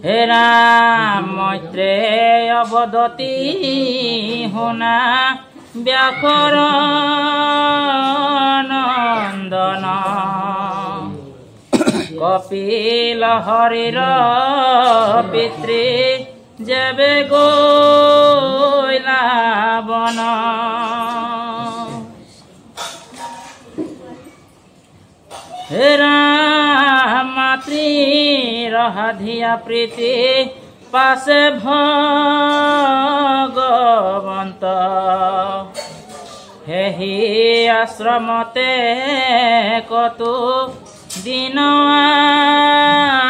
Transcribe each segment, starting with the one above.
হে ৰাম মৈত্ৰেয় বদতি শুনা ব্যাসৰ নন্দন। কপিল হৰিৰ পিতৃ যেবে গৈলা বন। হে ৰাম মাতৃ ৰহাধিয়া প্ৰীতি পাছে ভগৱন্ত। হেহি আশ্ৰমতে কতো দিন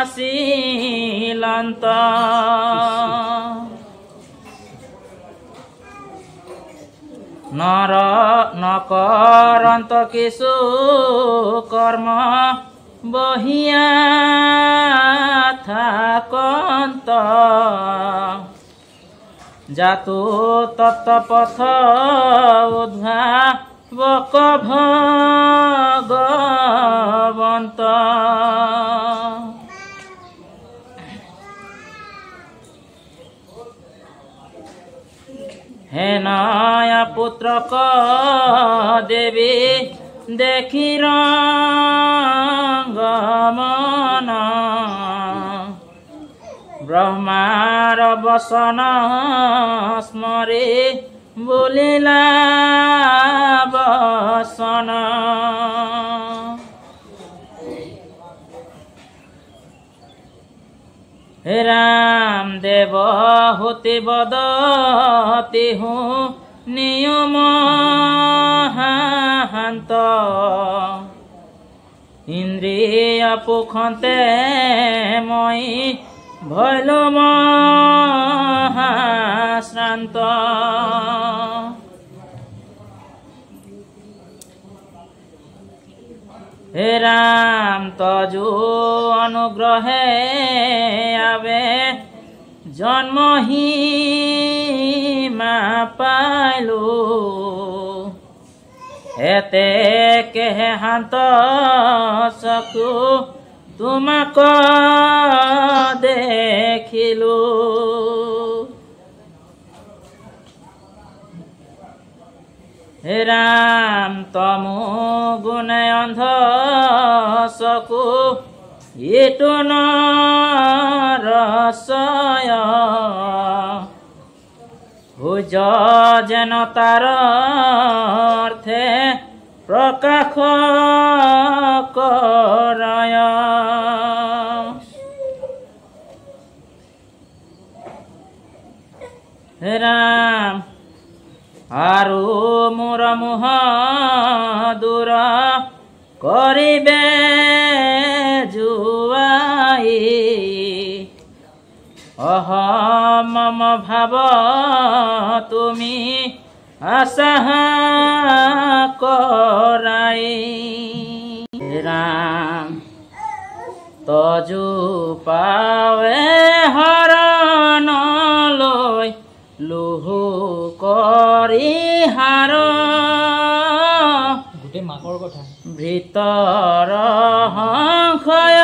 আছিলন্ত। নৰ নকৰন্ত কিছু কৰ্ম বহিয়া থাকন্ত। যাতো তত্ত্বপথ উদ্ভাৱক ভগৱন্ত। হেনয় পুত্ৰক দেৱী দেখি ৰঙ্গ মন। ব্ৰহ্মাৰ বচন স্মৰি বুলিলা বচন। ৰাম দেৱ হুতি বদতি হু নিয়ম শান্ত। ইন্দ্ৰিয় পোখন্তে মই ভৈল মহাশ্ৰান্ত। হে ৰাম তজু অনুগ্ৰহে আবে জন্মহী মা পাইলো। এতে কেহে শান্ত চকু তোমাক দেখিলো। ৰাম তমু গুণে অন্ধ চকু ইটো নৰচয়। ভুজ যেন তাৰ অৰ্থে প্ৰকাশ কৰয়। ৰাম আৰু মোৰ মোহ দূৰ কৰিবে জুৱাই। অহ মম ভাৱ তুমি আশা কৰাই। ৰাম তজু পাৱে হৰণ লৈ লুহু কৰি হাৰ। গোটেই মাকৰ কথা। ভিতৰ সংশয়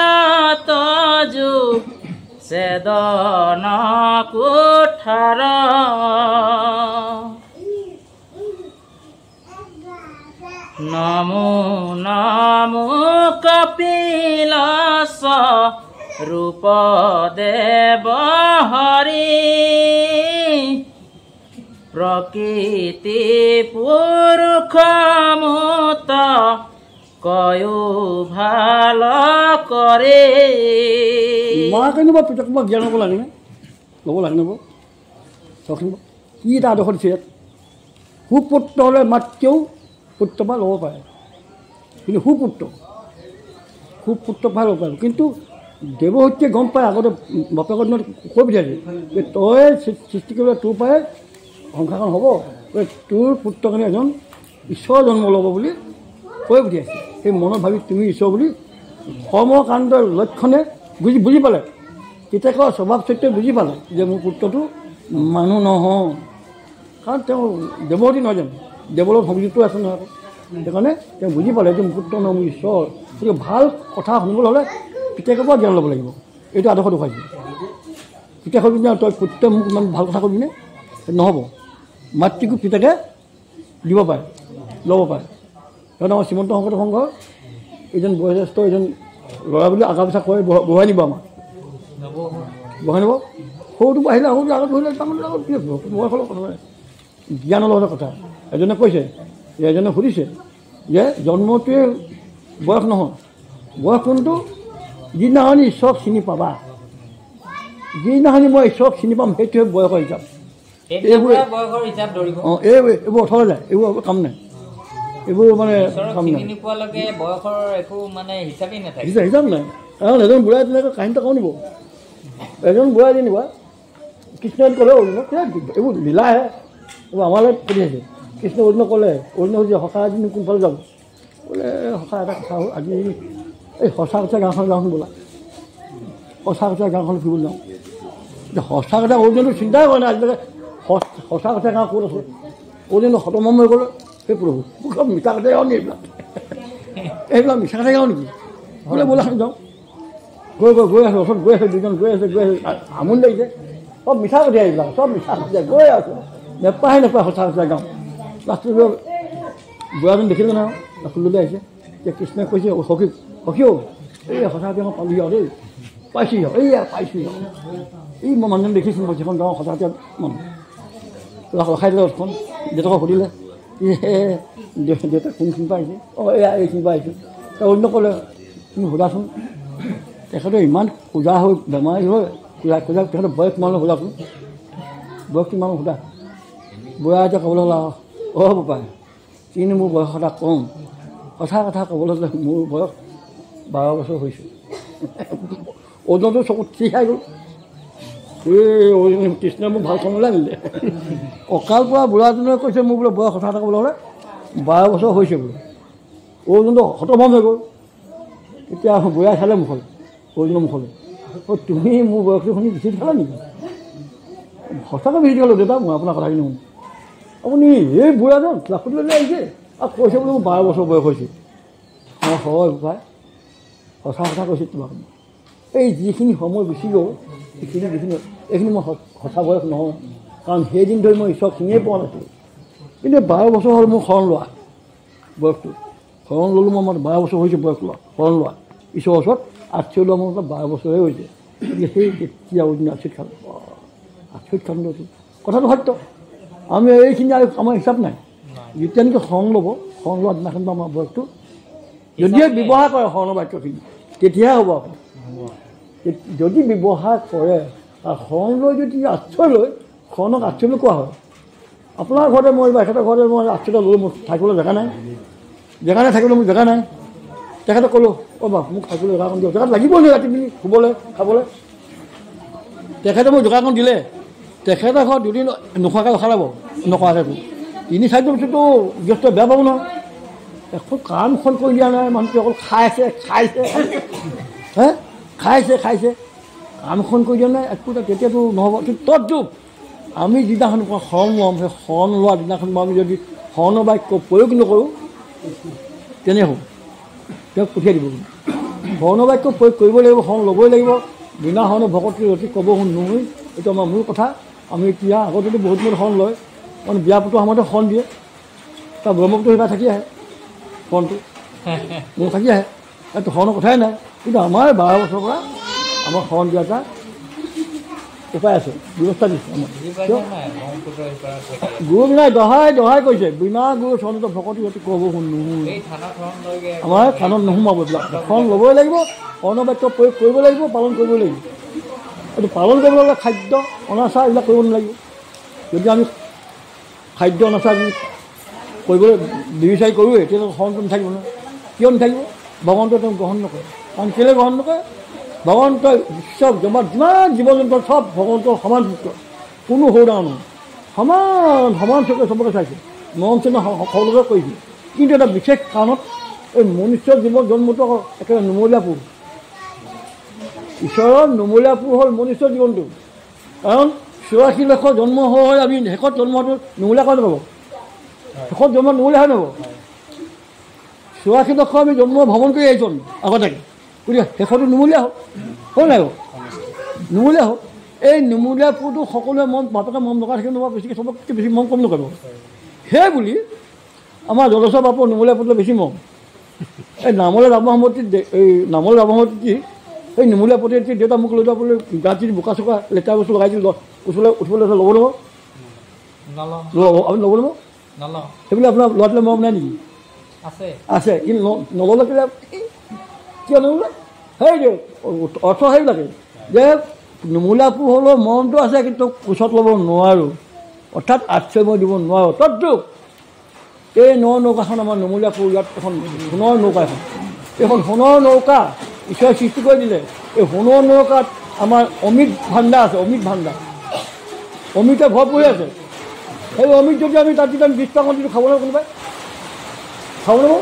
তজু ছেদন কোঠাৰ। নমো নমো কপিল ৰূপ দেৱ হৰি। প্ৰকৃতি পুৰুষ মুত কয়ো ভাল কৰে। মাকেনো বা পিতাক বা জ্ঞান ল'ব লাগেনে? ল'ব লাগেনে বাৰু? চাওকচোন বাৰু, কি এটা আদৰ্শ দিছে ইয়াত। সুপুত্ৰ হ'লে মাতৃও পুত্ৰ পৰা ল'ব পাৰে, কিন্তু সুপুত্ৰ সুপুত্ৰ পৰা ল'ব পাৰে। কিন্তু দেৱহূতিয়ে গম পায় আগতে বাপেকৰ দিনত কৈ পঠিয়াইছে যে তই সৃষ্টি কৰিবলৈ তোৰ পৰাই সংসাৰখন হ'ব, তোৰ পুত্ৰখিনি এজন ঈশ্বৰ জন্ম ল'ব বুলি কৈ পঠিয়াইছে। সেই মনত ভাবি তুমি ঈশ্বৰ বুলি কৰ্মকাণ্ডৰ লক্ষণে বুজি বুজি পালে, পিতেকৰ স্বভাৱ চৰিত্ৰই বুজি পালে যে মোৰ পুত্ৰটো মানুহ নহয়, কাৰণ তেওঁ দেৱহূতি নহয় জানো, দেৱৰ লগত সংযুক্ত আছে নহয় আকৌ। সেইকাৰণে তেওঁ বুজি পালে যে মোৰ পুত্ৰ নহয়, মোৰ ঈশ্বৰ। গতিকে ভাল কথা শুনিবলৈ হ'লে পিতেকৰ পৰা জ্ঞান ল'ব লাগিব, এইটো আদৰ্শ দেখুৱাইছে। পিতেকক তই পুত্ৰ মোক ইমান ভাল কথা কবিনে, নহ'ব। মাতৃকো পিতেকে দিব পাৰে, ল'ব পাৰে। কাৰণ আমাৰ শ্ৰীমন্ত শংকৰদেৱ সংঘৰ এইজন বয়োজ্যেষ্ঠ এইজন ল'ৰা বুলি আগা পিছা কয়, বঢ়াই নিব আমাক, বঢ়াই নিব। সৰুটো আহিলে সৰুটো আগত বহিলে ডাঙৰ আগত কি বয়সৰ কথা নাই, জ্ঞানৰ লগতে কথা। এজনে কৈছে, এজনে সুধিছে যে জন্মটোৱে বয়স নহয়, বয়স কোনটো? যিদিনাখনি ঈশ্বৰক চিনি পাবা, যিদিনাখনি মই ঈশ্বৰক চিনি পাম সেইটোৱে বয়সৰ হিচাপ। এইবোৰ অঁ এইবোৰ অথলে যায়, এইবোৰ কাম নাই, এইবোৰ মানে কাম নাই, হিচাপ নাই। কাৰণ এজন বুঢ়াই তেনেকৈ কাহিনী এটা কওঁ নিব, এজন বুঢ়াই যেনিবা কৃষ্ণই ক'লে অৰ্জুনক, এইবোৰ লীলাহে, এইবোৰ আমাৰ লগত চলি আছে। কৃষ্ণ অৰ্জুনক ক'লে, অৰ্জুনে সুধিছে সখা আজি কোনফালে যাব? বোলে সখা এটা কথা হ'ল, আজি এই সঁচা কথা গাঁওখন যাওঁচোন বোলা, সঁচা কথা গাঁওখন ফুৰিবলৈ যাওঁ। এতিয়া সঁচা কথা অৰ্জুনটো চিন্তাই কৰা নাই আজিলৈকে, সঁচা কথা গাঁও ক'ত আছে? অৰ্জুনটো হতভম্ব হৈ গ'ল, সেই প্ৰভু মোক চব মিছা কথাই গাওঁ নি এইবিলাক, এইবিলাক মিছা কথাই গাওঁ নেকি? বোলে বোলা যাওঁ। গৈ গৈ গৈ আছোঁ, ওচৰত গৈ আছোঁ, দুজন গৈ আছে, গৈ আছে, আমনি লাগিছে, চব মিছা কথা এইবিলাক, চব মিছা কথা, গৈ আছোঁ, নেপাহে নেপায় সঁচা কথা গাওঁ। লাষ্টত বুঢ়াজন দেখিলে নহয়, লাষ্টলৈ আহিছে। এতিয়া কৃষ্ণই কৈছে সখী, সখীও এই সঁচা কথা মই পালোহি আৰু দেই, পাইছোহি আৰু, এইয়া পাইছোহি আৰু, এই মই মানুহজন দেখিছোঁ, মই যিখন গাঁৱৰ সঁচা কথা মানুহ। ৰখাই দিলে ৰথখন, দেউতাকক সুধিলে, দেউতাক কোনখিনিৰ পৰা আহিছে? অঁ এয়া এইখিনিৰ পৰা আহিছোঁ। তেওঁ অন্য ক'লে, তুমি সোধাচোন, তেখেতে ইমান সোজা হৈ বেমাৰী হৈ খোজা খোজা, তেখেতৰ বয়স কিমান সোধাচোন, বয়স কিমান সোধা। বুঢ়া এতিয়া ক'বলৈ হ'লে অঁ বোপাই, কিন্তু মোৰ বয়স কথা কম, সঁচা কথা ক'বলৈ হ'লে মোৰ বয়স 12 বছৰ হৈছে। অৰ্জুনটো চকুত থিক খাই গ'ল, এই অৰ্জুন কৃষ্ণই মোক ভাল খঙলৈ আনিলে। অকাল পৰা বুঢ়াজনে কৈছে মোৰ বোলে বয়স কথা এটা ক'বলৈ হ'লে 12 বছৰ হৈছে বোলে। অৰ্জুনটো হতভম্ব হৈ গ'ল। তেতিয়া বুঢ়াই চালে মুখলৈ, অৰ্জুনৰ মুখলৈ, অ' তুমি মোৰ বয়সটো শুনি বেছি খালা নেকি? সঁচাকৈ বেছি খালোঁ দেউতা, মই আপোনাৰ কথাখিনি শুনি। আপুনি এই বুঢ়াজন লাখুটিলৈ আহিছে আৰু কৈছে বোলে মোৰ 12 বছৰ বয়স হৈছে। অঁ হয় বোপাই, সঁচা কথা কৈছোঁ তোমাক। এই যিখিনি সময় গুচি গ'ল, সেইখিনি যিখিনি এইখিনি মই সঁচা বয়স নহয়, কাৰণ সেইদিন ধৰি মই ঈশ্বৰক চিনিয়ে পোৱা নাছিলোঁ। কিন্তু 12 বছৰ হ'ল মোৰ শৰণ লোৱা বয়সটো, শৰণ ল'লোঁ মই, 12 বছৰ হৈছে বয়স লোৱা, শৰণ লোৱা ঈশ্বৰৰ ওচৰত আশ্ৰয় লোৱা মোৰ 12 বছৰে হৈছে। গতিকে সেই তেতিয়া অৰ্জুনে আচৰিত খালোঁ, আচৰিত খালোঁ। কথাটো সত্য, আমি এইখিনি আৰু আমাৰ হিচাপ নাই। যেতিয়া নেকি শৰণ ল'ব, শৰণ লোৱাৰ দিনাখন আমাৰ বয়সটো যদিহে ব্যৱহাৰ কৰে শৰণৰ বাক্যখিনি তেতিয়াহে হ'ব। আপুনি যদি ব্যৱহাৰ কৰে আৰু শৰণ লৈ যদি আশ্ৰয় লৈ, শৰণক আশ্ৰয় বুলি কোৱা হয়। আপোনাৰ ঘৰতে মই বা এখেতৰ ঘৰতে মই আশ্ৰয় ল'লোঁ, মোৰ থাকিবলৈ জেগা নাই, জেগা নাই থাকিবলৈ মোৰ জেগা নাই। তেখেতক ক'লোঁ, অ' বাপ মোক থাকিবলৈ জেগাখন দিয়ক, জেগাত লাগিবই নহয় ৰাতি পিনি শুবলৈ খাবলৈ। তেখেতে মোক জেগাখন দিলে, তেখেতৰ ঘৰত দুদিন নোখোৱাকৈ ৰখালাব, নকৰাকৈ 3 4দিন পিছততো গৃহস্থ বেয়া পাব নহয়। একো কামখন কৰি দিয়া নাই, মানুহটোৱে অকল খাইছে খাইছে, হে খাইছে খাইছে, কামখন কৰি দিয়া নাই একো, তেতিয়াতো নহ'ব। তদ্ৰূপ আমি যিদিনাখন শৰণ ল'ম, সেই শৰণ লোৱাৰ দিনাখন আমি যদি শৰণৰ বাক্য প্ৰয়োগ নকৰোঁ তেনে হ'ব, তেওঁক পঠিয়াই দিব। শৰণৰ বাক্য প্ৰয়োগ কৰিব লাগিব, শৰণ ল'বই লাগিব। বিনা শৰণৰ ভকতি অতি ক'ব নহয়, এইটো আমাৰ মূল কথা। আমি এতিয়া আগতেতো বহুত বহুত শৰণ লয়, কাৰণ বিয়া পতোৱাৰ সময়তে শৰণ দিয়ে, তাৰ ব্ৰহ্মপুত্ৰ সিবা থাকি আহে, শৰণটো মোৰ থাকি আহে, তাত শৰণৰ কথাই নাই। কিন্তু আমাৰ 12 বছৰৰ পৰা আমাৰ শৰণ দিয়া এটা উপায় আছে, ব্যৱস্থা দিছে আমাৰ। গুৰুজনাই দহাই দহাই কৈছে, বিনা গুৰু চৰণত ভকতি অতি ক'ব নহয়, আমাৰ থানত নোসোমাব। এইবিলাক শৰণ ল'বই লাগিব, শৰণৰ বাক্য প্ৰয়োগ কৰিব লাগিব, পালন কৰিব লাগিব। এইটো পালন কৰিবলৈ হ'লে খাদ্য অনাচাৰ এইবিলাক কৰিব নালাগিব। যদি আমি খাদ্য অনাচাৰ কৰিবলৈ নিবিচাৰি কৰোঁৱেই, তেতিয়া শৰণটো নাথাকিব নহয়। কিয় নাথাকিব? ভগৱন্তই তেওঁক গ্ৰহণ নকৰে। কাৰণ কেলৈ গ্ৰহণ নকৰে? ভগৱন্তই চব জমাত যিমান জীৱ জন্তু চব ভগৱন্তৰ সমান পুত্ৰ, কোনো সৰু ডাঙৰ নহয়, সমান সমান চকুৰে চবকে চাইছে, মৰম চেনেহ সকলোকে কৰিছে। কিন্তু এটা বিশেষ কাৰণত এই মনুষ্য জীৱ জন্মটো আকৌ একেবাৰে নুমলীয়া পুৰ, ঈশ্বৰৰ নুমলীয়া পুৰ হ'ল মনুষ্য জীৱনটো। কাৰণ 84 লক্ষ জন্ম হৈ আমি শেষত জন্ম হোৱাটো নুমলীয়া কাৰণ পাব, শেষত জন্ম নুমলীয়া হৈ নাপাব। 84 লক্ষ আমি জন্ম ভ্ৰমণ কৰি আহিছোঁ আমি আগতীয়াকৈ, গতিকে শেষতো নুমলীয়া হ'ল, হ'ল নাই বাৰু? নুমলীয়া হ'ল। এই নুমলীয়া পোটো সকলোৱে মন বাপেকে মৰম নকৰা থাকিব নোৱাৰে, বেছিকৈ চবতকৈ বেছি মৰম কম নকৰিব। সেই বুলি আমাৰ জলচৰ বাপৰ নুমলীয়া পোটোলৈ বেছি মৰম। এই নামলৈ যাব সময়ত, এই নামলৈ যাব সময়ত কি এই নুমলীয়া পোতে দেউতা মোক লৈ যাবলৈ গাত যদি বোকা চোকা লেতেৰা বস্তু লগাই দিছিল, ওচৰলৈ উঠিবলৈ ল'ব ল'ব আপুনি ল'ব ল'ব সেইবুলি আপোনাৰ ল'ৰাটোলৈ মৰম নাই নেকি? আছে, কিন্তু নল'লে কেলৈ কিয় নল'লে? সেই অৰ্থ সেইবিলাকে যে নুমলীয়া পো হ'লেও মৰমটো আছে, কিন্তু কোচত ল'ব নোৱাৰোঁ, অৰ্থাৎ আশ্ৰয় মই দিব নোৱাৰোঁ। তদ্ৰুপ এই ন নৌকাখন আমাৰ নুমলীয়া পো, ইয়াত এখন সোণৰ নৌকা, এখন এইখন সোণৰ নৌকা ঈশ্বৰে সৃষ্টি কৰি দিলে। এই সোণৰ নৌকাত আমাৰ অমিত ভাণ্ডাৰ আছে, অমিত ভাণ্ডাৰ, অমিতে ভৰপূৰ হৈ আছে। সেই অমিত যদি আমি তাত যদি আমি 20 টকা দিলোঁ, খাব লাগিব কোনোবাই? খাব লাগিব?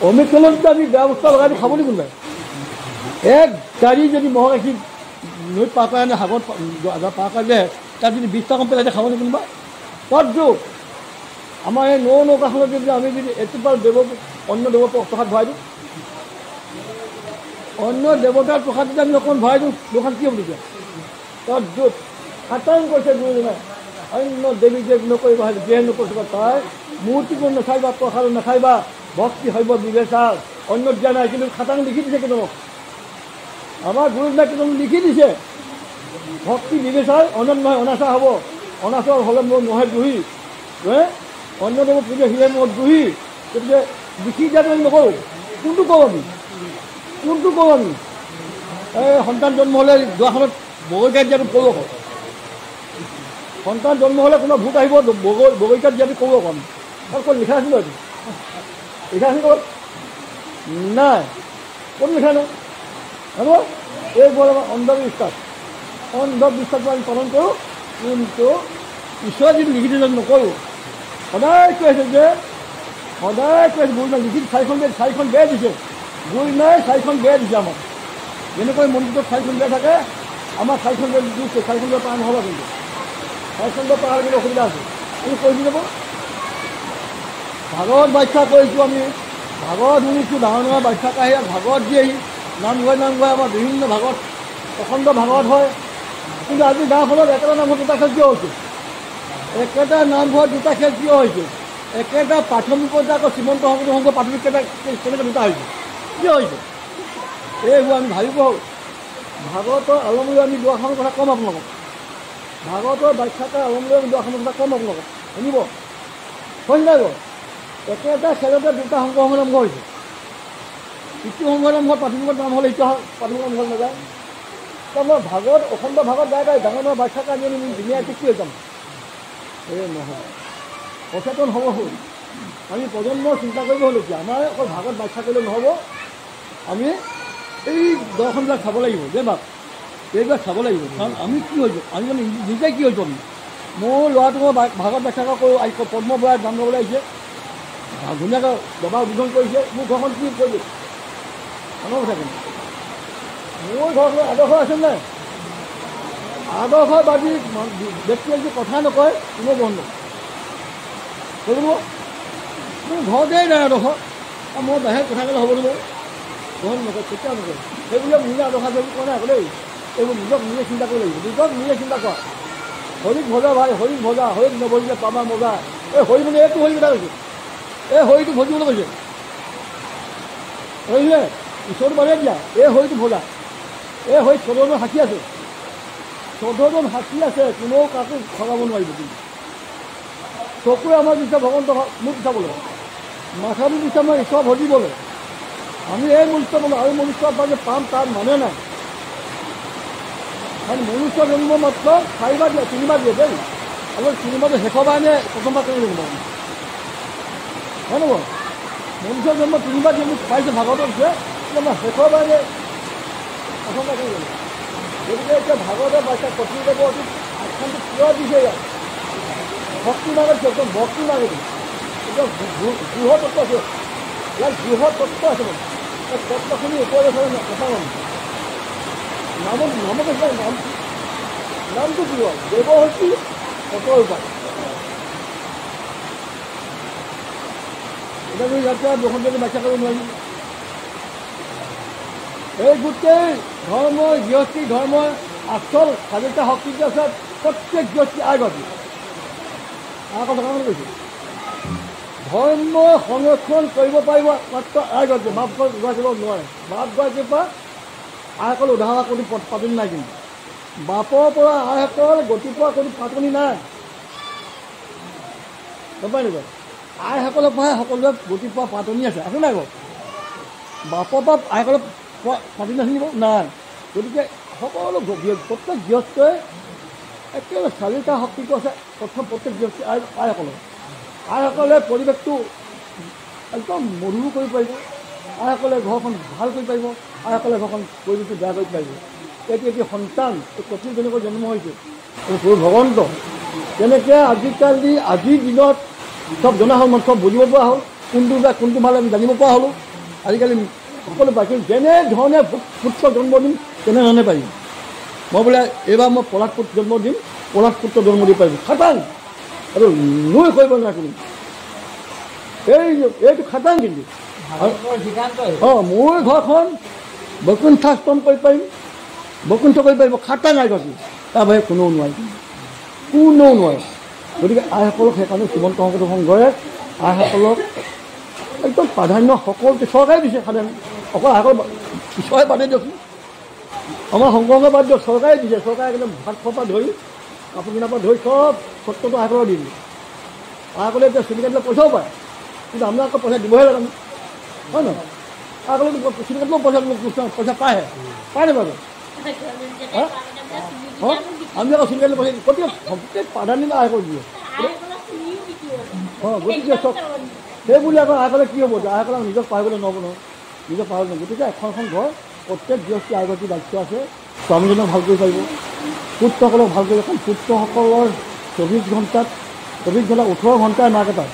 অমিতখনত যদি আমি বেয়া বস্তু লগাই দিওঁ, খাব নি কোনোবাই? এক গাড়ী যদি ম'হ গাখীৰ নৈত পাৰ কৰাই আনে, সাগৰত পাৰ কৰাই দিয়ে, তাত যদি 20 টকা পেলাই দিয়ে, খাব নি কোনোবা? তদ্ৰুপ আমাৰ এই নৌ নৌকাখনত যদি আমি যদি এটোপাল দেৱ অন্য দেৱৰ প্ৰসাদ ভৰাই দিওঁ, অন্য দেৱতাৰ প্ৰসাদ যদি আমি অকণমান ভৰাই দিওঁ, দোকান কি হ'ব তেতিয়া? তদ্ৰুপ খাটাং কৈছে গুৰুজনাই, অন্য দেৱী দেৱ নকৰিবা, দেহ নকৰিবা, তাই মূৰ্তিবোৰ নাচাইবা, প্ৰসাদ নাখাইবা, ভক্তি শৈৱ বিবেচাৰ। অন্য দিয়া নাই, কিন্তু খাটাং লিখি দিছে কেইজনক, আমাৰ গুৰুজনাই কেইজন লিখি দিছে, ভক্তি বিবেচাৰ অন্য নহয় অনাচাৰ হ'ব, অনাচাৰ হ'লে মোৰ নহয় দ্ৰোহী, অন্য দেৱ পূজা সিয়ে মোৰ দ্ৰোহী। গতিকে লিখি দিয়াটো আমি নকৰোঁ। কোনটো কৰোঁ আমি? কোনটো কৰোঁ আমি? এই সন্তান জন্ম হ'লে দুৱাৰখনত বগৰীকাত দিয়াটো কৰোঁ আকৌ। সন্তান জন্ম হ'লে কোনো ভূত আহিব, বগৰীকাত দিয়াটো কৰোঁ আকৌ আমি। তাত ক'ত লিখা আছিল এইটো? লিখা আছিল ক'ত? নাই, ক'ত লিখা নাই? হ'ব, এইবোৰ আমাৰ অন্ধবিশ্বাস। অন্ধবিশ্বাসটো আমি পালন কৰোঁ, কিন্তু ঈশ্বৰে যিটো লিখি দিলে নকৰোঁ। সদায় কৈ আছে যে, সদায় কৈ আছে গুৰুজনাই লিখি চাৰিখন বেয়া দিছে, গুৰুজনাই চাৰিখন বেয়া দিছে আমাক। যেনেকৈ মন্দিৰটোত চাৰিখন বেয়া থাকে, আমাৰ চাৰিখন বেয়া দিছে, চাৰিখন বেয়া পাৰ নহ'ব, কিন্তু চাৰিখন বেয়া পাৰ হ'লে কিন্তু অসুবিধা আছে। আমি কৈ দি যাব ভাগৱত ব্যাখ্যা কৰিছোঁ, আমি ভাগৱত শুনিছোঁ, ডাঙৰ ডাঙৰ ব্যাখ্যা আহি ভাগৱত দিয়েহি, নাম গাই নাম গাই আমাৰ বিভিন্ন ভাগৱত অখণ্ড ভাগৱত হয়। কিন্তু আজি গাঁওখনত একেটা নামঘৰত দুটা খেল কিয় হৈছে? একেটা নামঘৰত দুটা খেল কিয় হৈছে? একেটা প্ৰাথমিক পৰ্যায়ত আকৌ শ্ৰীমন্ত শংকৰ সংঘ প্ৰাথমিক কেইটা কেনেকৈ দুটা হৈছে, কিয় হৈছে? এইবোৰ আমি ভাবিব হ'ল। ভাগৱতৰ আলম লৈ আমি দুৱাৰখনৰ কথা ক'ম আপোনালোকক, ভাগৱতৰ ব্যাখ্যাকাৰ আলম লৈ আমি দুৱাৰখনৰ কথা ক'ম আপোনালোকক, শুনিব হয় নাই বাৰু? একেটা খেলতে দুটা শংকৰ সংঘ নামঘৰ হৈছে। ইটো সংঘ নামঘৰ প্ৰাথমিকত নাম হ'লে ইটো প্ৰাথমিক নামঘৰ নাযায়। তাৰমানে ভাগৱত অখণ্ড ভাগত গাই গাই ডাঙৰ ডাঙৰ ব্যাখ্যাকাৰ আনি আমি ধুনীয়াকৈ কি হৈ যাম? এই নহয়, সচেতন হ'ব হ'ল। আমি প্ৰজন্মৰ চিন্তা কৰিব হ'ল এতিয়া। আমাৰ অকল ভাগত ব্যাখ্যা কৰিলে নহ'ব, আমি এই দৰ্শনবিলাক চাব লাগিব যে বাপ এইবিলাক চাব লাগিব। কাৰণ আমি কি হৈছোঁ, আমি মানে নিজে কি হৈছোঁ? আমি মোৰ ল'ৰাটো মই ভাগত ব্যাখ্যা কৰোঁ, পদ্ম বৰাই নাম গাবলৈ আহিছে, ধুনীয়াকৈ দবা উদ্বোধন কৰিছে। মোৰ ঘৰখন কি কৰিছে? ডাঙৰ কথা। কিন্তু মোৰ ঘৰখনত আদৰ্শ আছে নাই? আদৰ্শবাদী ব্যক্তিয়ে যদি কথা নকয়, কোনো বন্ধ কৰিব। মোৰ ঘৰতেই নাই আদৰ্শ, আৰু মই বাহিৰত কথা ক'লে হ'ব নহয়, গ্ৰহণ নকৰে, কেতিয়াও নকৰে। সেইবিলাক নিজে আদৰ্শ আছে বুলি কোৱা নাই আকৌ দেই। এইবোৰ নিজক নিজে চিন্তা কৰিব লাগিব, নিজক নিজে চিন্তা কৰা। হৰিক ভজা ভাই, হৰিক ভজা, হৰিক নভজিলে পাবা মজা। এই হৰি মানে এইটো হৰি কথা কৈছে, এই হৰিটো ভজিবলৈ কৈছে, বুজিলে? ঈশ্বৰটো বাদে দিয়া, এই হৰিটো ভজা। এই হৰিত 14জন সাক্ষী আছে, 14জন সাক্ষী আছে, কোনেও কাকো ঠগাব নোৱাৰিব। কিন্তু চকুৰে আমাৰ দিছে ভগৱন্ত মোক চাবলৈ, মাথাটো দিছে আমাৰ ঈশ্বৰ ভজিবলৈ। আমি এই মনুষ্য বোলো আৰু মনুষ্য যে পাম তাৰ মানে নাই। কাৰণ মনুষ্য জন্ম মাত্ৰ চাৰিবাৰ দিয়ে, তিনিবাৰ দিয়ে দেই। আৰু তিনিবাৰটো শেষৰবাৰ নে প্ৰথমবাৰ কেনেকৈ জন্ম হয় নহয়? মনুষ্য জন্ম তিনিবাৰ দিয়ে পাইছে ভাগৱতত দিছে, কিন্তু আমাৰ শেষৰবাৰ নে প্ৰথমবাৰ কেনেকৈ জন্ম? গতিকে এতিয়া ভাগৱতৰ বাক্য কপিলদেৱৰ আখ্যানটো কিয় দিছে ইয়াত? ভক্তি মাৰ্গত দিছে, একদম ভক্তি মাৰ্গত একদম গৃহ তত্ত্ব আছে ইয়াত, গৃহ তত্ত্ব আছে। মানে এই তত্ত্বখিনি ওপৰলৈ চালে নাপাওঁ আমি। নামত নামত আছে নাম, নামটো কি হ'ল? দেৱ হৈছে তত্ত্বৰ উপায়। এতিয়া আমি ইয়াতে বসন্তকে ব্যাখ্যা কৰিব নোৱাৰিম। এই গোটেই ধৰ্ম, গৃহস্থী ধৰ্ম, আচল চালিকা শক্তিটো আছে প্ৰত্যেক ব্যক্তি আইগৰাকী। আইসকল থকা মানে কৈছোঁ, ধৰ্ম সংৰক্ষণ কৰিব পাৰিব মাত্ৰ আইগৰাকী, বাপগৰাকী নোৱাৰে। বাপগৰাকীৰ পৰা আইসকল উদ্ধাৰ কোনো পাতনি নাই, কিন্তু বাপৰ পৰা আইসকল গতি পোৱা কোনো পাতনি নাই। গম পাই নেকি? আইসকলৰ পৰাহে সকলোৱে গতি পোৱা পাতনি আছে, আছে নাই বাৰু? বাপৰ পৰা আইসকলৰ পোৱা পাতনি আছে নেকি? নাই। গতিকে সকলো প্ৰত্যেক গৃহস্থই একেবাৰে চালিকা শক্তিটো আছে প্ৰথম প্ৰত্যেক গৃহস্থ আইসকলৰ। আইসকলে পৰিৱেশটো একদম মধুৰ কৰিব পাৰিব, আইসকলে ঘৰখন ভাল কৰিব পাৰিব, আইসকলে ঘৰখন পৰিৱেশটো বেয়া কৰিব পাৰিব। এইটো এটি সন্তান, এই কপিল যেনেকৈ জন্ম হৈছে প্ৰভু ভগৱন্ত, তেনেকৈ আজিকালি আজিৰ দিনত চব জনা হ'ল, মানে চব বুজিব পৰা হ'ল, কোনটো বেয়া কোনটো ভাল আমি জানিব পৰা হ'লোঁ। আজিকালি সকলো বাকী যেনেধৰণে পুত্ৰ জন্ম দিম তেনেধৰণে পাৰিম। মই বোলে এইবাৰ মই পলাশ পুত্ৰ জন্ম দিম, পলাশ পুত্ৰ জন্ম দিব পাৰিম, খাটাং, আৰু নুই কৰিব নোৱাৰে কোনো। এইটো খাটাং কিন্তু। অঁ, মোৰ ঘৰখন বৈকুণ্ঠাষ্টম কৰিব পাৰিম, বৈকুণ্ঠ কৰিব পাৰিব, খাটাং আইগৰাকী, তাৰ বাহিৰে কোনেও নোৱাৰে, কোনেও নোৱাৰে। গতিকে আইসকলক সেইকাৰণে শ্ৰীমন্ত শংকৰদেৱ সংঘৰে আইসকলক একদম প্ৰাধান্য সকলোতে চৰকাৰে দিছে। সাধাৰণ অকল আইসকল ঈশ্বৰে বাদে দিয়কচোন, আমাৰ শংকৰ বাদ দিয়ক, চৰকাৰে দিছে। চৰকাৰে একদম ভাত খোৱাৰ পৰা ধৰি কাপোৰ কিনাৰ পৰা ধৰি চব সত্ৰটো আইসকলক দি দিলে। আইসকলে এতিয়া চুলি কাটিলে পইচাও পায়, কিন্তু আমরা আকৌ পইচা দিবহে লাগে, হয় নহয়? আইসকলে চুলি কাটিলেও পইচা পইচা পায়হে, পায় নাপায়? আমি আকৌ চুলি কাটিলে পইচা, গতিকে গোটেই প্ৰাধান্য আইসকল দিয়ে। অঁ, গতিকে চব সেইবুলি আকৌ আইসকলে কি হ'ব? আইসকলে নিজক পাহৰিবলৈ নহ'ব নহয়, নিজক পাহৰিব নহয়। গতিকে এখন এখন ঘৰ প্ৰত্যেক গৃহস্থী আইগৰাকীৰ দায়িত্ব আছে, স্বামীজনক ভাল কৰিব পাৰিব, পুত্ৰসকলক ভাল কৰিব। কাৰণ পুত্ৰসকলৰ 24 ঘণ্টাত 24 ঘণ্টা 18 ঘণ্টাই মাকে পায়,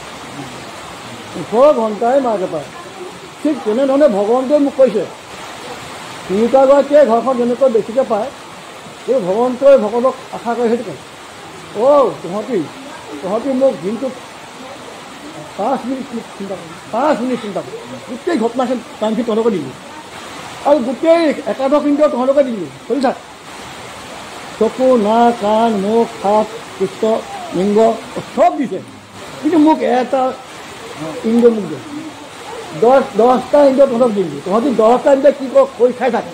18 ঘণ্টাই মাকে পায়। ঠিক তেনেধৰণে ভগৱন্তই মোক কৈছে, তিৰোতাগৰাকীয়ে ঘৰখন যেনেকৈ বেছিকৈ পায়, এই ভগৱন্তই ভগৱানক আশা কৰে সেইটো কয়, অ' তহঁতি তহঁতি মোক দিনটোত 5 মিনিট চিন্তা কৰ, 5 মিনিট চিন্তা কৰ, গোটেই ঘটনাখিনি টাইমখিনি তহঁতকে দিলোঁ, আৰু গোটেই একাদশ ইন্দ্ৰিয় তহঁতকে দিলোঁ, চলি থাক। চকু, নাক, কাণ, মুখ, হাত, পৃষ্ঠ, লিংগ চব দিছে, কিন্তু মোক এটা ইন্দ্ৰিয় মোক দিয়ে। 10টা ইন্দ্ৰিয় তহঁতক দিলোঁ, তহঁতি 10টা ইন্দ্ৰিয় কি কৰি খাই থাক,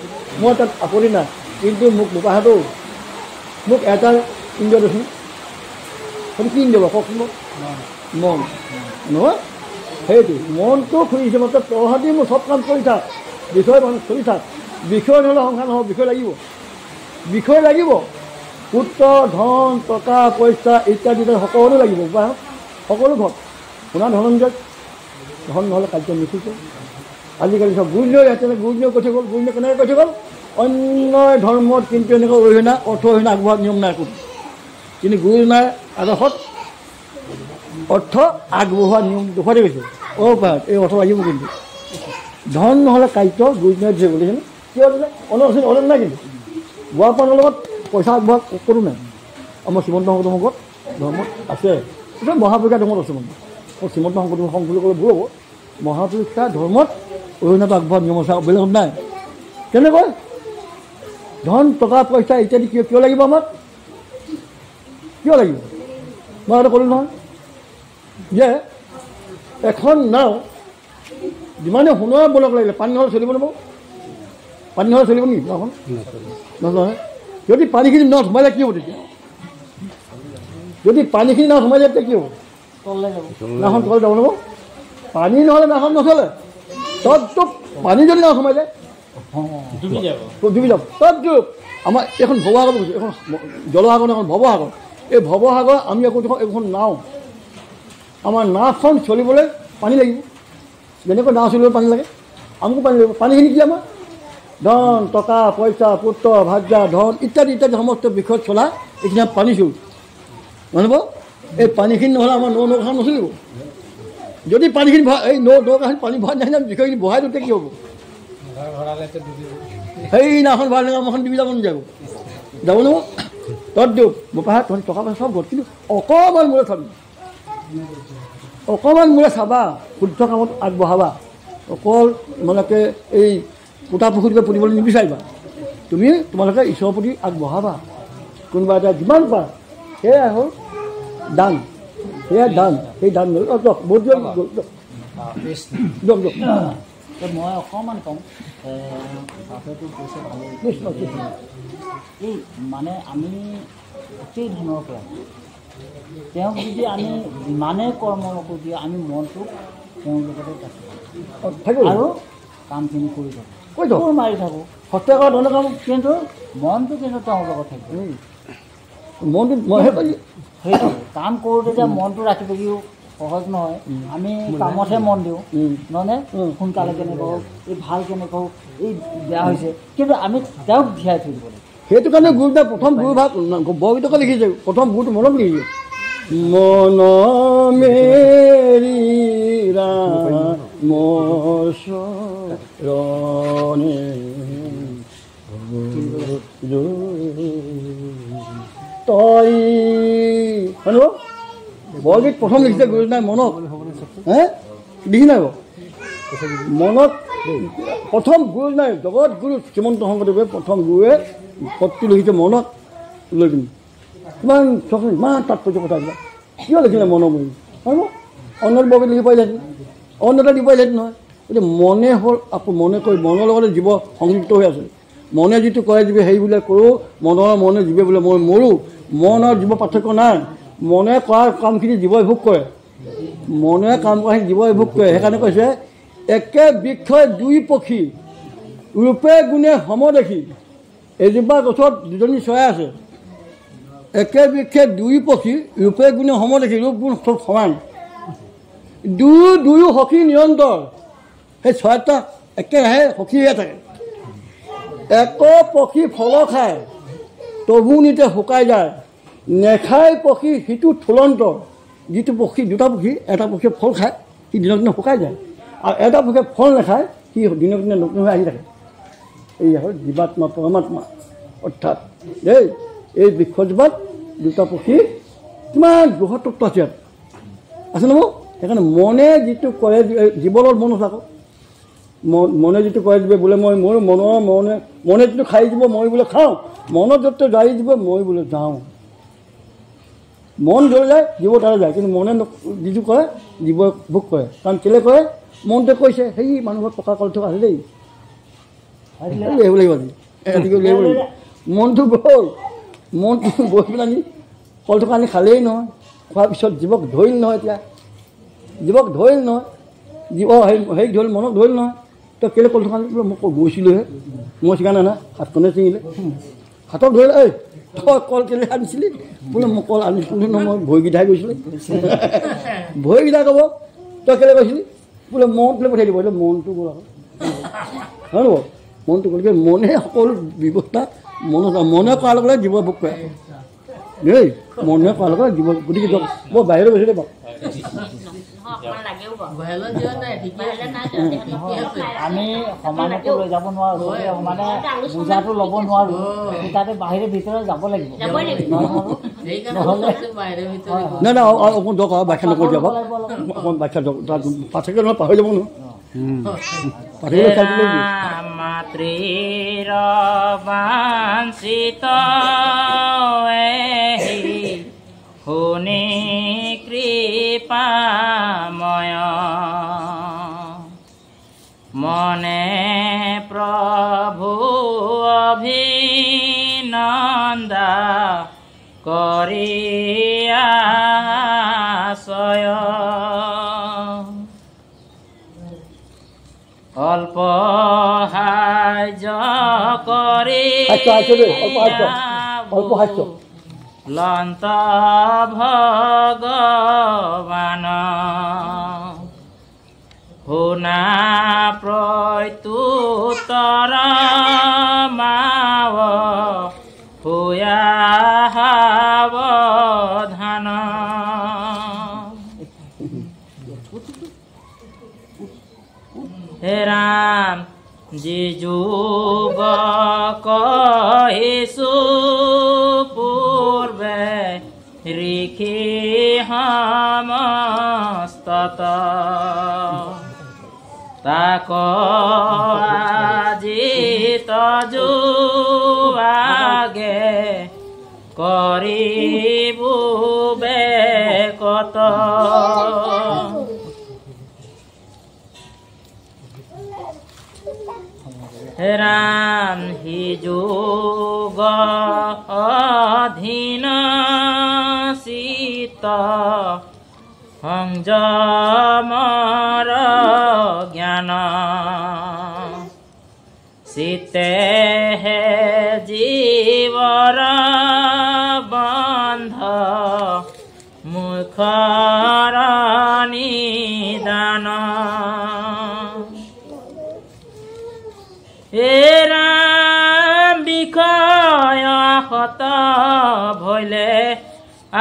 মই তাত আপত্তি নাই, কিন্তু মোক বোপাহঁতো মোক এটা ইন্দ্ৰিয় দেচোন। সেইটো কি ইন্দ্ৰিয় বাৰু কওকচোন? মন নহয়, সেইটো মনটো খুলিছে মাত্ৰ। তহঁতি মোৰ চব কাম কৰি থাক, বিষয় চলি থাক, বিষয় নহ'লে সংসাৰ নহ'ব, বিষয় লাগিব, বিষয় লাগিব, পুত্ৰ, ধন, টকা পইচা ইত্যাদি সকলো লাগিব, বা সকলো ঘৰত শুনা ধনঞ্জয়, ধন নহ'লে কাৰ্য নুঠুছে। আজিকালি চব গুৰুজনে তেনেকৈ গুৰুজনে কৈ থৈ গ'ল, গুৰুজনে কেনেকৈ কৈ থৈ গ'ল? অন্য ধৰ্মত কিন্তু এনেকৈ অৰিহণা অৰ্থ অৰিহণা আগবঢ়োৱাৰ নিয়ম নাই একো, কিন্তু গুৰুজনাৰ আদৰ্শত অৰ্থ আগবঢ়োৱা নিয়ম দেখুৱাই গৈছে। অ' পাত এই অৰ্থ লাগিব, কিন্তু ধন নহ'লে কাৰ্য গুৰুজনাই দিছে বুলিছেনে? কিয় দিলে? অন্য অন্য নাই, কিন্তু গোৱাপানৰ লগত পইচা আগবঢ়োৱা কোনো নাই। আমাৰ শ্ৰীমন্ত শংকৰদেৱ সংঘত ধৰ্মত আছে, এইটো মহাপুৰুষীয়া ধৰ্মত আছে, মানে শ্ৰীমন্ত শংকৰদেৱ সংঘ বুলি ক'লে ভুল হ'ব, মহাপুৰুষীয়া ধৰ্মত অৰিহণাটো আগবঢ়োৱা নিয়ম আছে, বেলেগত নাই। কেনেকৈ ধন টকা পইচা ইত্যাদি কিয় কিয় লাগিব আমাক? কিয় লাগিব? মই এটা ক'লোঁ নহয় যে এখন নাও যিমানে সোণৰ বলক লাগিলে পানী নহ'লে চলিব নাপাব, পানী নহ'লে চলিব নেকি নাওখন? নহয়। যদি পানীখিনি নাৱত সোমাই যায় কি হ'ব তেতিয়া? যদি পানীখিনি নাৱত সোমাই যায় তেতিয়া কি হ'ব? নাওখন তলে যাব নহ'ব। পানী নহ'লে নাওখন নচলে। তত পানী যদি নাও সোমাই যায় ডুবি যাব, তত ডুব। আমাৰ এইখন ভৱসাগৰ কৈছোঁ, এইখন জলসাগৰ, এখন ভৱসাগৰ। এই ভৱসাগৰ আমি একো এইখন নাও, আমাৰ নাওখন চলিবলৈ পানী লাগিব। যেনেকৈ নাও চলিবলৈ পানী লাগে, আমাকো পানী লাগিব। পানীখিনি কি? আমাৰ ধন, টকা পইচা, পুত্ৰ, ভাৰ্যা, ধন ইত্যাদি ইত্যাদি সমস্ত বিষয়ত চলা এইখিনি পানী চোৰ নহ'ব। এই পানীখিনি নহ'লে আমাৰ নৌকাখন নচলিব। যদি পানীখিনি এই নৌকাখন পানী ভৰাই নাই, বিষয়খিনি বহাই দিওঁতে কি হ'ব? সেই নাওখন ভৰালে আমাৰখন ডুবি যাব, নাযাব? যাব নহ'ব। তত দিওঁ বোপাহাত তহঁতি টকা পইচা চব গ'ল, কিন্তু অকণমান মোলৈ চাবি, অকণমান মোলৈ চাবা, শুদ্ধ কামত আগবঢ়াবা। অকল তোমালোকে এই পোতা পুখুৰীকে পুতিবলৈ নিবিচাৰিবা। তুমি তোমালোকে ঈশ্বৰৰ প্ৰতি আগবঢ়াবা, কোনোবা এটা যিমান পাৰা, সেয়াই হ'ল দান, সেয়াই দান, সেই দান বহুত দিয়ক। মই অকণমান কওঁ, কৈছে ভালেই। এই মানে আমি গোটেই ধনৰ পৰা তেওঁক যদি আমি যিমানেই কৰ্ম নকৰোঁ কিয়, আমি মনটোক তেওঁৰ লগতে ৰাখোঁ আৰু কামখিনি কৰি থাকোঁ, কোৰ মাৰি থাকোঁ, কিন্তু মনটো কিন্তু তেওঁৰ লগত থাকিব। মনটো সেইটো কাম কৰোঁতে যে মনটো ৰাখি থাকিও সহজ নহয়। আমি কামতহে মন দিওঁ, নহয়নে? সোনকালে কেনেকৈ হওক, এই ভাল কেনেকৈ হওক, এই বেয়া হৈছে, কিন্তু আমি তেওঁক ধিয়াই থৈ দিব লাগিব। সেইটো কাৰণে গুৰুদেৱ প্ৰথম গুৰুভাগ বৰগীতকে লিখিছে, প্ৰথম গুৰুটো মনত লিখিছে, মন মেৰি ৰাম চৰণে তই। হেল্ল', বৰগীত প্ৰথম লিখিছে গুৰুজনাই মনক, হে লিখি নাই মনত প্ৰথম গুৰুজনাই, জগত গুৰু শ্ৰীমন্ত শংকৰদেৱে প্ৰথম গুৰুৱে পদটো লিখিছে মনত লৈ পিনি। ইমান চোৱাচোন, ইমান তাৎপৰ্য কথাবিলাক কিয় লিখিলে মনৰ বুলি? হয় অন্য বৰগীত লিখিব পাৰিলেহেঁতেন, অন্য এটা দিব পাৰিলেহেঁতেন নহয়। গতিকে মনে হ'ল আকৌ মনে কৰি মনৰ লগতে জীৱ সংযুক্ত হৈ আছে। মনে যিটো কৰে জীৱে সেই বোলে কৰোঁ, মনৰ মনে জীৱে বোলে মই মৰোঁ। মন আৰু জীৱ পাৰ্থক্য নাই। মনে কৰা কামখিনি জীৱই ভোগ কৰে, মনে কাম কৰাখিনি জীৱই ভোগ কৰে। সেইকাৰণে কৈছে একে বৃক্ষই দুই পক্ষী ৰূপে গুণে সম দেখি। এজোপা গছত দুজনী চৰাই আছে, একে বৃক্ষে দুই পক্ষী ৰূপে গুণে সম দেখি, ৰূপ গুণ চব সমান, দুয়ো দুয়ো সখী নিৰন্তৰ। সেই চৰাইটা একেৰাহে সখীহে থাকে। এক পক্ষী ফল খায় তবু নিতে শুকাই যায়, নেখায় পক্ষী সিটো থুলন্তৰ। যিটো পক্ষী, দুটা পক্ষী, এটা পক্ষীয়ে ফল খায় সি দিনক দিনে শুকাই যায়, আৰু এটা পক্ষীয়ে ফল নাখায় সি দিনক দিনে নতুন হৈ আহি থাকে। এই হ'ল জীৱাত্মা পৰমাত্মা। অৰ্থাৎ দেই এই বৃক্ষজোপাত দুটা পক্ষী কিমান বৃহৎ তত্ত্ব আছে ইয়াত আছে নহয়। সেইকাৰণে মনে যিটো কৰে, জীৱনত মন আছে আকৌ, মনে যিটো কৰে দিব বোলে মই মোৰ মনৰ মনে মনে যিটো খাই দিব মই বোলে খাওঁ, মনত য'ত যাই দিব মই বোলে যাওঁ। মন য'লৈ যায় জীৱ তালৈ যায়, কিন্তু মনে যিটো কৰে জীৱ ভোগ কৰে। কাৰণ কেলৈ কৰে? মনটোৱে কৈছে সেই মানুহৰ পকা কল থকা আছে দেই, আহিব লাগিব আজি, আহিব লাগিব। মনটো গ'ল, মনটো গৈ পেলাই আনি কল থকা আনি খালেই নহয়, খোৱাৰ পিছত জীৱক ধৰিল নহয়, এতিয়া জীৱক ধৰিল নহয়, জীৱ সেই ধৰিল মনক ধৰিল নহয়। তই কেলৈ কল থকা আনি? বোলে মই গৈছিলোঁহে, মই ছিঙা নাই নহয়, হাতখনে ছিঙিলে। হাতক ধৰিলে, ঐ তই কল কেলৈ আনিছিলি? বোলে মই কল আনিছিলোঁ নহয়, মই ভৰিকেইটাই গৈছিলে। ভৰিকেইটা ক'ব তই কেলৈ গৈছিলি? বোলে মনটোলৈ পঠিয়াই দিব। মনটো গ'ল আকৌ, হয় নহয়? মনটো গ'ল। মনে সকলো ব্যৱস্থা মনত, মনে কৰাৰ লগে লগে জীৱ ভোগ কৰে দেই, মনে কৰাৰ লগে লগে জীৱ। গতিকে মই বাহিৰলৈ গৈছোঁ দেই বাৰু। আমি সমানতো লৈ যাব নোৱাৰোঁ, সমানে বুজাটো ল'ব নোৱাৰোঁ, তাতে বাহিৰে ভিতৰে যাব লাগিব। নাই নাই, অকণ দৰকাৰ ব্যাখ্যা নকৰোঁ যাব, অকণ ব্যাখ্যা পাৰ্থক্য নহয়, পাহৰি যাব নহয়। মাতৃৰ বাঞ্ছিত শুনি কৃপাময় মনে প্ৰভু অভিনন্দা কৰিয়া অল্প সাহায্য কৰি লন্ত ভগৱান শুনা প্ৰত্যুত্তৰ মাৱ হুয়া সাৱধান। হে ৰাম যিযুগ কহিছো পূৰ্বে ঋষি সমস্তত তাক আজি তজু কৰিবো বেকত। ৰাম হি যোগ অধীন চিত সংযমৰ জ্ঞান চিতে হে জীৱৰ বন্ধ মুখৰ নিদান। ৰাম বিষয় শত ভৈলে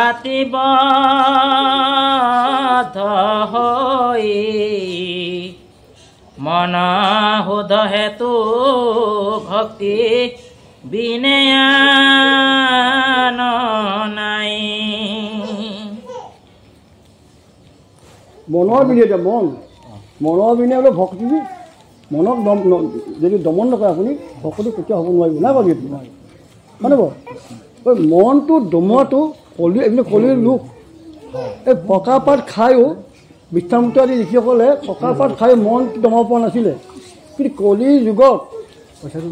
আতিবদ্ধ হৈ মন শুদ্ধ হেতু ভক্তি বিনয়ান নাই। মনৰ বিনয়, এতিয়া মন মনৰ বিনয় হ'লে ভক্তি, মনক যদি দমন নকৰে আপুনি ভক্তি কেতিয়াও হ'ব নোৱাৰিব। নাই বাৰু, মানে বাৰু মনটো দমোৱাটো কলি, এইবিলাক কলিৰ লোক এই পকা পাত খায়ো বিশ্বামিত্ৰ আদি ঋষিসকলে পকা পাত খাই মনটো দমাব পৰা নাছিলে। কিন্তু কলিৰ যুগত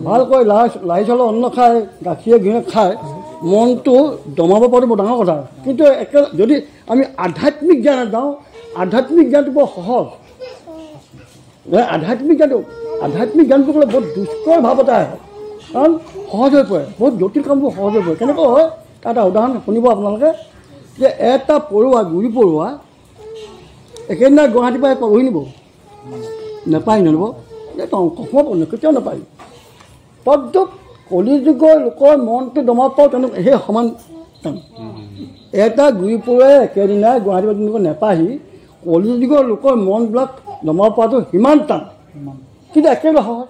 ভালকৈ লাহি চাউলৰ অন্ন খায়, গাখীৰে ঘিউৰে খায় মনটো দমাব পৰাটো বৰ ডাঙৰ কথা। কিন্তু একে যদি আমি আধ্যাত্মিক জ্ঞানত যাওঁ, আধ্যাত্মিক জ্ঞানটো বৰ সহজ। আধ্যাত্মিক জ্ঞানটো ক'লে বহুত দুষ্কৰ ভাৱ এটা আহে, কাৰণ সহজ হৈ পৰে, বহুত জটিল কামবোৰ সহজ হৈ পৰে। কেনেকুৱা হয় তাৰ এটা উদাহৰণ শুনিব আপোনালোকে, যে এটা পৰুৱা, গুৰি পৰুৱা একেদিনা গুৱাহাটীৰ পৰা পাবহি নিব নাপায়, নল'ব কেতিয়াও নাপায়। তদ্ৰুপ কলিযুগৰ লোকৰ মনটো দমাব পাৰোঁ তেনেকুৱা সেই সমান টান। এটা গুৰি পৰুৱাই একেদিনাই গুৱাহাটীৰ পৰা তেনেকুৱা নাপাহি, কলিযুগৰ লোকৰ মনবিলাক দমাব পৰাটো সিমান টান, কিন্তু একেবাৰে সহজ।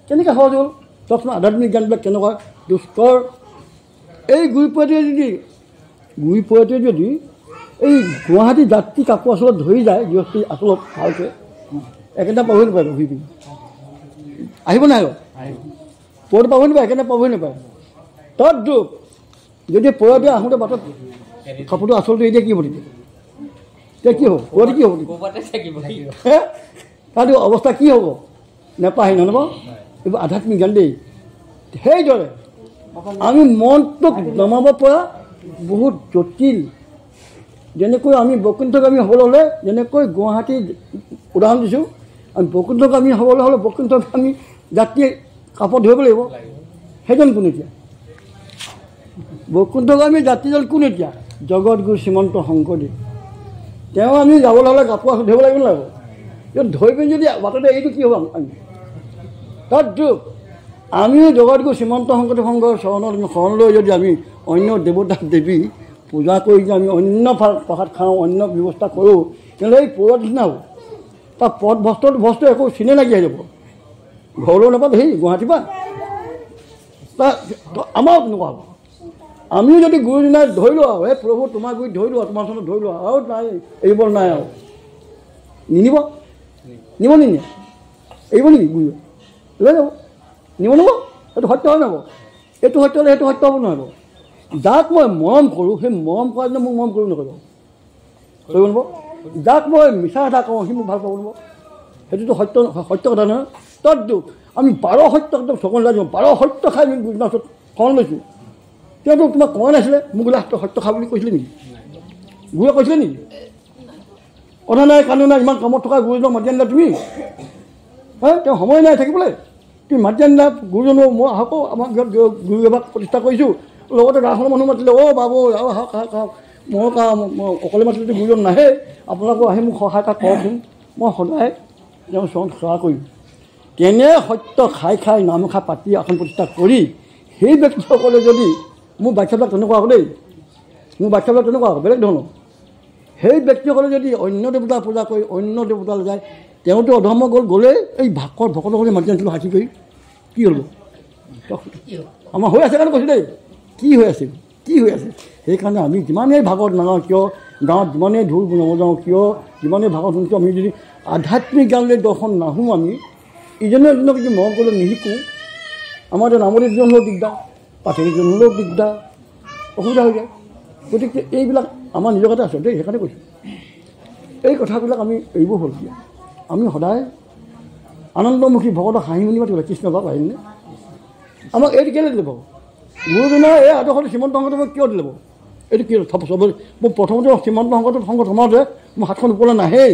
কেনেকৈ সহজ হ'ল চাওকচোন, আধ্যাত্মিক জ্ঞানবিলাক কেনেকুৱা দুষ্কৰ। এই গুৰি পৰুৱাটোৱে যদি এই গুৱাহাটী যাত্ৰী কাপোৰ আচলত ধৰি যায়, গৃহস্থী আচলত ভালকৈ একেটা পাবই নাপায়, ঘূৰি পিনি আহিব নাই পৰুৱাটো পাবই নাপায়, একেটা পাবই নাপায়। তদ্ৰুপ যদি পৰুৱাটোৱে আহোঁতে বাটত কাপোৰটো আচলটো এতিয়া কি হ'ব, তেতিয়া কি হ'ব, পৰুৱাটো কি হ'ব, তাৰ অৱস্থা কি হ'ব, নাপাহি নহ'ব। এইবোৰ আধ্যাত্মিক জ্ঞান দেই। সেইদৰে আমি মনটোক দমাব পৰা বহুত জটিল। যেনেকৈ আমি বৈকুণ্ঠগামী হ'বলৈ হ'লে, যেনেকৈ গুৱাহাটী উদাহৰণ দিছোঁ, আমি বৈকুণ্ঠগামী হ'বলৈ হ'লে বৈকুণ্ঠগামী যাত্ৰী কাপত ধৰিব লাগিব। সেইজন কোন এতিয়া? বৈকুণ্ঠগামী যাত্ৰীজন কোন এতিয়া? জগতগুৰু শ্ৰীমন্ত শংকৰদেৱ। তেওঁ আমি যাবলৈ হ'লে কাপোৰ ধৰিব লাগিব নালাগিব? ধৰি পিনি যদি বাটতে এইটো কি হ'ব আমি তদ্ৰুপ আমিও জগতগুৰু শ্ৰীমন্ত শংকৰদেৱ সংঘৰ চৰণত আমি শৰণ লৈ যদি আমি অন্য দেৱতা দেৱী পূজা কৰি যদি আমি অন্য প্ৰসাদ খাওঁ, অন্য ব্যৱস্থা কৰোঁ, তেনেহ'লে এই পৰুৱাৰ নিচিনা হ'ব। তাৰ পথ ভ্ৰষ্ট একো চিনে নাইকিয়া হৈ যাব, ঘৰলৈও নাপাব সেই গুৱাহাটীৰ পৰা। আমাৰো তেনেকুৱা হ'ব। আমিও যদি গুৰুজনাই ধৰি লোৱা, হে প্ৰভু তোমাৰ গুৰিত ধৰি লোৱা, তোমাৰ চৰণত ধৰি লোৱা, আৰু নাই এৰিব নাই, আৰু নিনিব, নিব নিনিয়ে, এৰিব নেকি গুৰুৱে? লৈ যাব, নিব নিব। সেইটো সত্য হয় নহ'ব? এইটো সত্য হ'লে সেইটো সত্য হ'ব নহ'ব? যাক মই মৰম কৰোঁ, সেই মৰম কৰা দিনা মোক মৰম কৰিব নকৰিব, কৰিব নহ'ব। যাক মই মিছা কথা কওঁ, সি মোক ভাল পাব নহ'ব। সেইটোতো সত্য সত্য কথা নহয়। তদ্ৰুপ আমি 12 সত্য একদম চকন লাগিব, 12 সত্য খাই আমি গুৰুজনাৰ ওচৰত শৰণ লৈছোঁ। তেওঁতো তোমাক কোৱা নাছিলে মোক লাষ্টত সত্য খা বুলি কৈছিলে নেকি? গুৰুৱে কৈছিলে নেকি? কথা নাই কান্দো নাই, ইমান কামত থকা গুৰুজনক মাতি আনিলা তুমি, হা তেওঁ সময় নাই থাকিবলৈ, তুমি মাতি আনিলা গুৰুজনো। মই আহক, আমাৰ ঘৰত গুৰু এভাগ প্ৰতিষ্ঠা কৰিছোঁ, লগতে গাঁওখনৰ মানুহ মাতিলে, অ' বাবু আহক আহক আহক, মই মই অকলে মাতিলেতো গুৰুজন নাহে, আপোনালোকো আহি মোক সহায় এটা কৰকচোন, মই সদায় তেওঁ চৰণত সেৱা কৰিম। তেনে সত্য খাই খাই নামষাৰ পাতি আসন প্ৰতিষ্ঠা কৰি সেই ব্যক্তিসকলে যদি, মোৰ বাখ্যাবিলাক তেনেকুৱা আকৌ দেই, মোৰ বাখ্যাবিলাক তেনেকুৱা আকৌ বেলেগ ধৰণৰ, সেই ব্যক্তিসকলে যদি অন্য দেৱতা পূজা কৰি অন্য দেৱতালৈ যায়, তেওঁতো অধৰ্ম গ'ল, গ'লেই এই ভাকৰ ভকতসকলে মাতি আনিছিলোঁ সাক্ষী কৰি কি হ'ল আমাৰ হৈ আছে কাৰণে কৈছোঁ দেই, কি হৈ আছে কি হৈ আছে। সেইকাৰণে আমি যিমানেই ভাগত নাযাওঁ কিয়, গাঁৱত যিমানেই ঢোল নবজাওঁ কিয়, যিমানেই ভাগত শুনিছোঁ, আমি যদি আধ্যাত্মিক জ্ঞানলৈ দৰ্শন নাহোঁ, আমি ইজনে এজনক যদি মৰম কৰিবলৈ নিশিকোঁ, আমাৰ এতিয়া নামতি দুজন হ'লেও দিগদাৰ, পাঠেৰি দুজন হ'লেও দিগদাৰ, অসুবিধা হৈ যায়। গতিকে এইবিলাক আমাৰ নিজৰ কথা আছে দেই, সেইকাৰণে কৈছোঁ এই কথাবিলাক আমি এৰিব হ'ল। দিয়া আমি সদায় আনন্দমুখী ভকতক হাঁহি মেলি মাতিব লাগে, কৃষ্ণ বাপ আহিলনে? আমাক এইটো কেলৈ দিলে বাৰু গুৰুজনাৰ এই আদৰ্শটো শ্ৰীমন্ত শংকৰদেৱক কিয় দিলে বাৰু? এইটো কি চবে মোৰ প্ৰথমতে শ্ৰীমন্ত শংকৰদেৱ সংঘত সোমাওঁতে মোৰ হাতখন ওপৰলৈ নাহেই,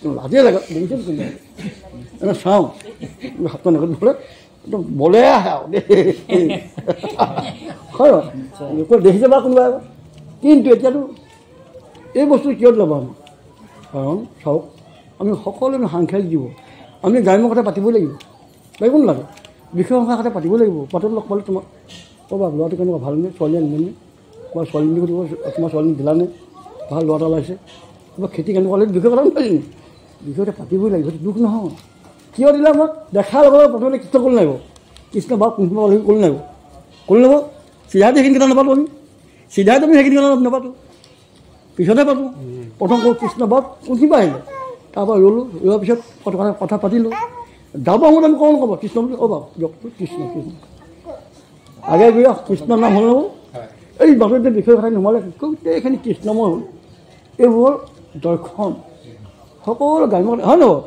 লাজেই লাগে, দেখিছে এনে চাওঁ হাতখন বোলে একদম বলে আহে আৰু দেই, হয় দেখিছে বা কোনোবাই। কিন্তু এতিয়াতো এই বস্তু কিয় দিলে বাৰু আমাক? কাৰণ চাওক, আমি সকলোৱে সাংসাৰিক জীৱ, আমি গ্ৰাম্য কথা পাতিবই লাগিব, লাগিব নালাগে? বিষয় সংসাৰ কথা পাতিব লাগিব। পাতত লগ পালে তোমাক ক'বা ল'ৰাটো কেনেকুৱা, ভালনে, ছোৱালী আনিলেনে, বা ছোৱালীজনী সুধিব তোমাৰ ছোৱালীজনী দিলানে, ভাল ল'ৰা এটা ওলাইছে, কিবা খেতি কেনেকুৱা লাগে, বিষয় কথা নাজানো, বিষয় এটা পাতিবই লাগিব, সেইটো দুখ নহয়। কিয় দিলে আমাক? দেখাৰ লগে লগে প্ৰথমতে কৃষ্ণ ক'ল নাহিব, কৃষ্ণ বাপ কোনবা ক'ল নাহিব, ক'ল নাহিব, চিধাই সেইখিনি কথা নাপাতোঁ আমি, চিধাইতো আমি সেইখিনি কথা নাপাতোঁ, পিছতহে পাতোঁ। প্ৰথম কওঁ কৃষ্ণ বাপ কোনখিনিৰ পৰা আহিলে, তাৰপৰা ৰ'লোঁ, ৰোৱাৰ পিছত কথা পাতিলোঁ। যাব সময়ত আমি কওঁ নক'ব কৃষ্ণ বুলি, অ' বাপ দিয়ক কৃষ্ণ কৃষ্ণ আগে গৈ কৃষ্ণৰ নাম হ'ল নহ'ব। এই বাতৰিতে বিষয় কথা সোমালে গোটেইখিনি কৃষ্ণময় হ'ল। এইবোৰ দৰ্শন সকলো গ্ৰাম্য হয় নহয়?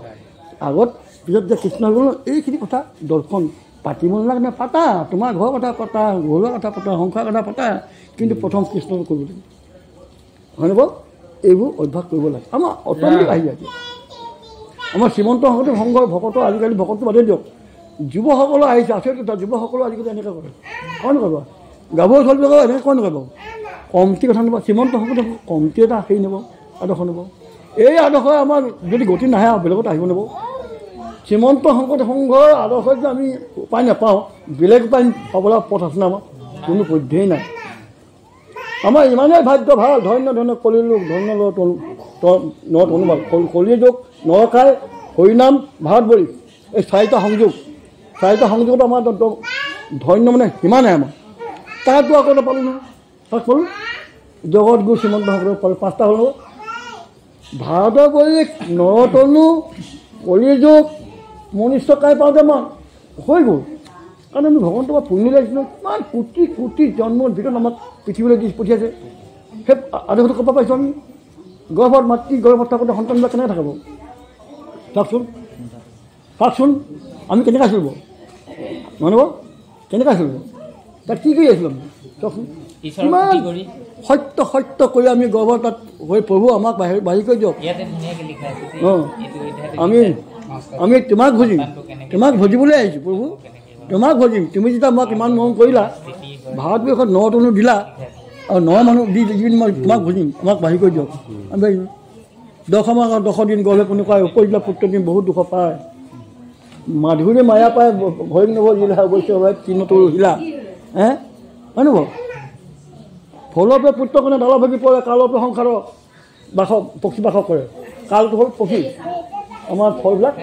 আগত পিছত যে কৃষ্ণ হৈ গ'ল, এইখিনি কথা দৰ্শন পাতিব নালাগে নে পাতা, তোমাৰ ঘৰৰ কথা পাতা, ঘৰুৱা কথা পাতা, সংসাৰ কথা পাতা, কিন্তু প্ৰথম কৃষ্ণটো কৰিব লাগিব, হয়নে বাৰু? এইবোৰ অভ্যাস কৰিব লাগে, আমাৰ অট'মেটিক আহি যায়। আমাৰ শ্ৰীমন্ত শংকৰদেৱ সংঘৰ ভকত আজিকালি ভকতটো বাদেই দিয়ক, যুৱসকলো আহিছে, আচৰিত কথা, যুৱসকলো আজিকালি এনেকৈ কৰে, কয় নকৰিব, গাভৰু ছোৱালীবিলাকেও এনেকৈ কয় নকৰিব, কমটি কথা নক'ব। শ্ৰীমন্ত শংকৰদেৱ কমটি এটা হেৰি নব, আদৰ্শ নব, এই আদৰ্শই আমাৰ যদি গতি নাহে আৰু বেলেগত আহিব নব। শ্ৰীমন্ত শংকৰদেৱ সংঘৰ আদৰ্শ যদি আমি উপায় নাপাওঁ, বেলেগ উপায় পাবলৈ পথ আছে ন আমাৰ? কোনো পধ্যেই নাই। আমাৰ ইমানেই ভাগ্য ভাল, ধন্য ধন্য কলিলোক, ধন্য ন অনুবাদ, কলিযুগ, নৰকায়, হৰিনাম, ভাৰতবৰী, এই চাৰিটা সংযোগ, চাৰিটা সংযোগত আমাৰ ধন্য মানে সিমানেই আমাৰ। তাতো আকৌ নাপালোঁ নহয়, তাত পালোঁ জগত গুৰু শ্ৰীমন্ত শংকৰদেৱ পালোঁ, পাঁচটা হ'ল। ভাৰতৰ বৰি নৰতনু কলিযুগ মনুষ্যকায় পাওঁতে আমাৰ হৈ গ'ল। কাৰণ আমি ভগৱন্তৰ পৰা পুণ্য লাগিছিলোঁ, কিমান কোটি কোটি জন্মৰ ভিতৰত আমাক পৃথিৱীলৈ দি পঠিয়াইছে, সেই আদৰ্শটো ক'ৰ পৰা পাইছোঁ আমি? গৰ্ভত মাতৃ গৰ্ভত থাকোঁতে সন্তানবিলাক কেনেকৈ থাকিব চাওকচোন, চাওকচোন আমি কেনেকৈ আছিলোঁ বাৰু, নহয় বাৰু কেনেকৈ আছিলোঁ বাৰু, তাত কি কৰি আছিলোঁ আমি চাওকচোন। কিমান সত্য সত্য কৰি আমি গৰ্ভত তাত হৈ প্ৰভু আমাক বাহিৰ বাহিৰ কৰি দিয়ক। অঁ, আমি আমি তোমাক ভজিম, তোমাক ভজিবলৈ আহিছোঁ প্ৰভু, তোমাক ভজিম। তুমি যেতিয়া আমাক ইমান মৰম কৰিলা, ভাৰতবৰ্ষত ন টনো দিলা আৰু ন মানুহ দি মই তোমাক ভজিম, আমাক বাহিৰ কৰি দিয়ক। আমি দশ মাহ দশ দিন গ'লে কোনোবা উপজিলা পুত্ৰ দিন বহুত দুখ পায়, মাধুৰী মায়া পায় ভৰি নভজিলা, অৱশ্যে হয় তিনতো ৰহিলা হে হয় নহয় বাৰু? ফলৰ পৰা পুত্ৰ কাৰণে ডালৰ ভাগি পৰে, কালৰ পৰা সংসাৰৰ বাস পক্ষী বাস কৰে। কালটো হ'ল পক্ষী, আমাৰ ফলবিলাক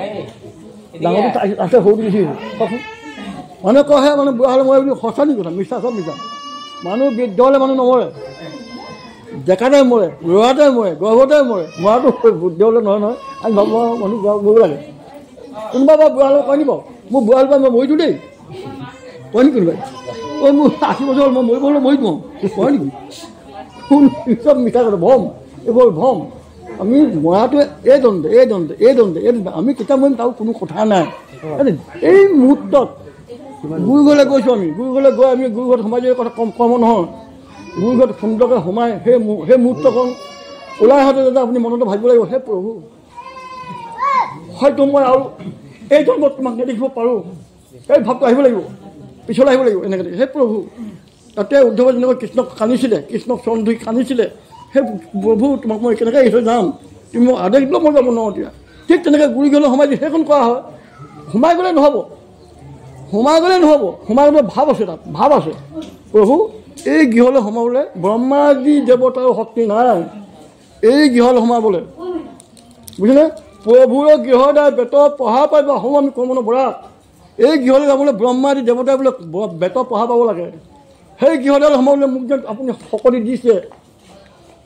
ডাঙৰটো আছে, সৰুটো বেছি কওকচোন। মানুহে কয় মানে বুঢ়া হ'লে মই বুলি, সঁচা নেকি কথা? মিছা, চব মিছা। মানুহ বৃদ্ধ হ'লে মানুহ নমৰে, ডেকাতে মৰে, ল'ৰাতে মৰে, গৰ্ভতে মৰে, মৰাটো বৃদ্ধ হ'লে নহয় নহয়। আমি ভাবোঁ মানুহ বুঢ়া মৰিব লাগে, কোনোবা বাৰু বুঢ়া হ'লে কয় নি বাৰু মোৰ বুঢ়া হ'লে মই মৰিছোঁ দেই, কয় নি কোনোবাই? অ' মোৰ 80 বছৰ হ'ল মই মৰিব হ'লে মৰি দিওঁ, কয় নেকি? চব মিছা কথা, ভ্ৰম, এইবোৰ ভ্ৰম। আমি মৰাটোৱে এই দণ্ডে এই দণ্ডে এই দণ্ডে এই দণ্ডে আমি কেতিয়া মৰিম তাৰো কোনো কথা নাই। এই মুহূৰ্তত গুৰু ঘৰলৈ গৈছোঁ আমি, গুৰু ঘৰলৈ গৈ আমি গুৰু ঘৰত সোমাই যোৱাৰ কথা কম কৰ্ম নহয়, গুৰু ঘৰত সুন্দৰকৈ সোমাই সেই সেই মুহূৰ্তকণ ওলাই আহোঁতে যাতে আপুনি মনতে ভাবিব লাগিব, হে প্ৰভু হয়তো মই আৰু এই জন্মত তোমাক নেদেখিব পাৰোঁ, এই ভাৱটো আহিব লাগিব, পিছলৈ আহিব লাগিব এনেকৈ। হে প্ৰভু, তাতে উদ্ধৱে যেনেকৈ কৃষ্ণক কান্দিছিলে, কৃষ্ণক চৰণ ধুই কান্দিছিলে, সেই প্ৰভু তোমাক মই কেনেকৈ এৰি থৈ যাম, তুমি মোক আদেশ দিলেও মই যাব নোৱাৰোঁ তেতিয়া। ঠিক তেনেকৈ গুৰি গ'লে সোমাই দি সেইখন কৰা হয়, সোমাই গ'লে নহ'ব, সোমাই গ'লে নহ'ব, সোমাই গ'লে ভাৱ আছে, তাত ভাৱ আছে, প্ৰভু এই গৃহলৈ সোমাবলৈ ব্ৰহ্মাদি দেৱতাৰ শক্তি নাই, এই গৃহলৈ সোমাবলৈ, বুজিলে? প্ৰভুৰ গৃহৰ দ্বাৰা বেতৰ পঢ়া পাই বা হওঁ আমি কৰ্ম নবৰা, এই গৃহলৈ যাবলৈ ব্ৰহ্মাদি দেৱতাই বোলে বেতৰ পঢ়া পাব লাগে, সেই গৃহডাল সোমাবলৈ মোক যেন আপুনি শকতি দিছে,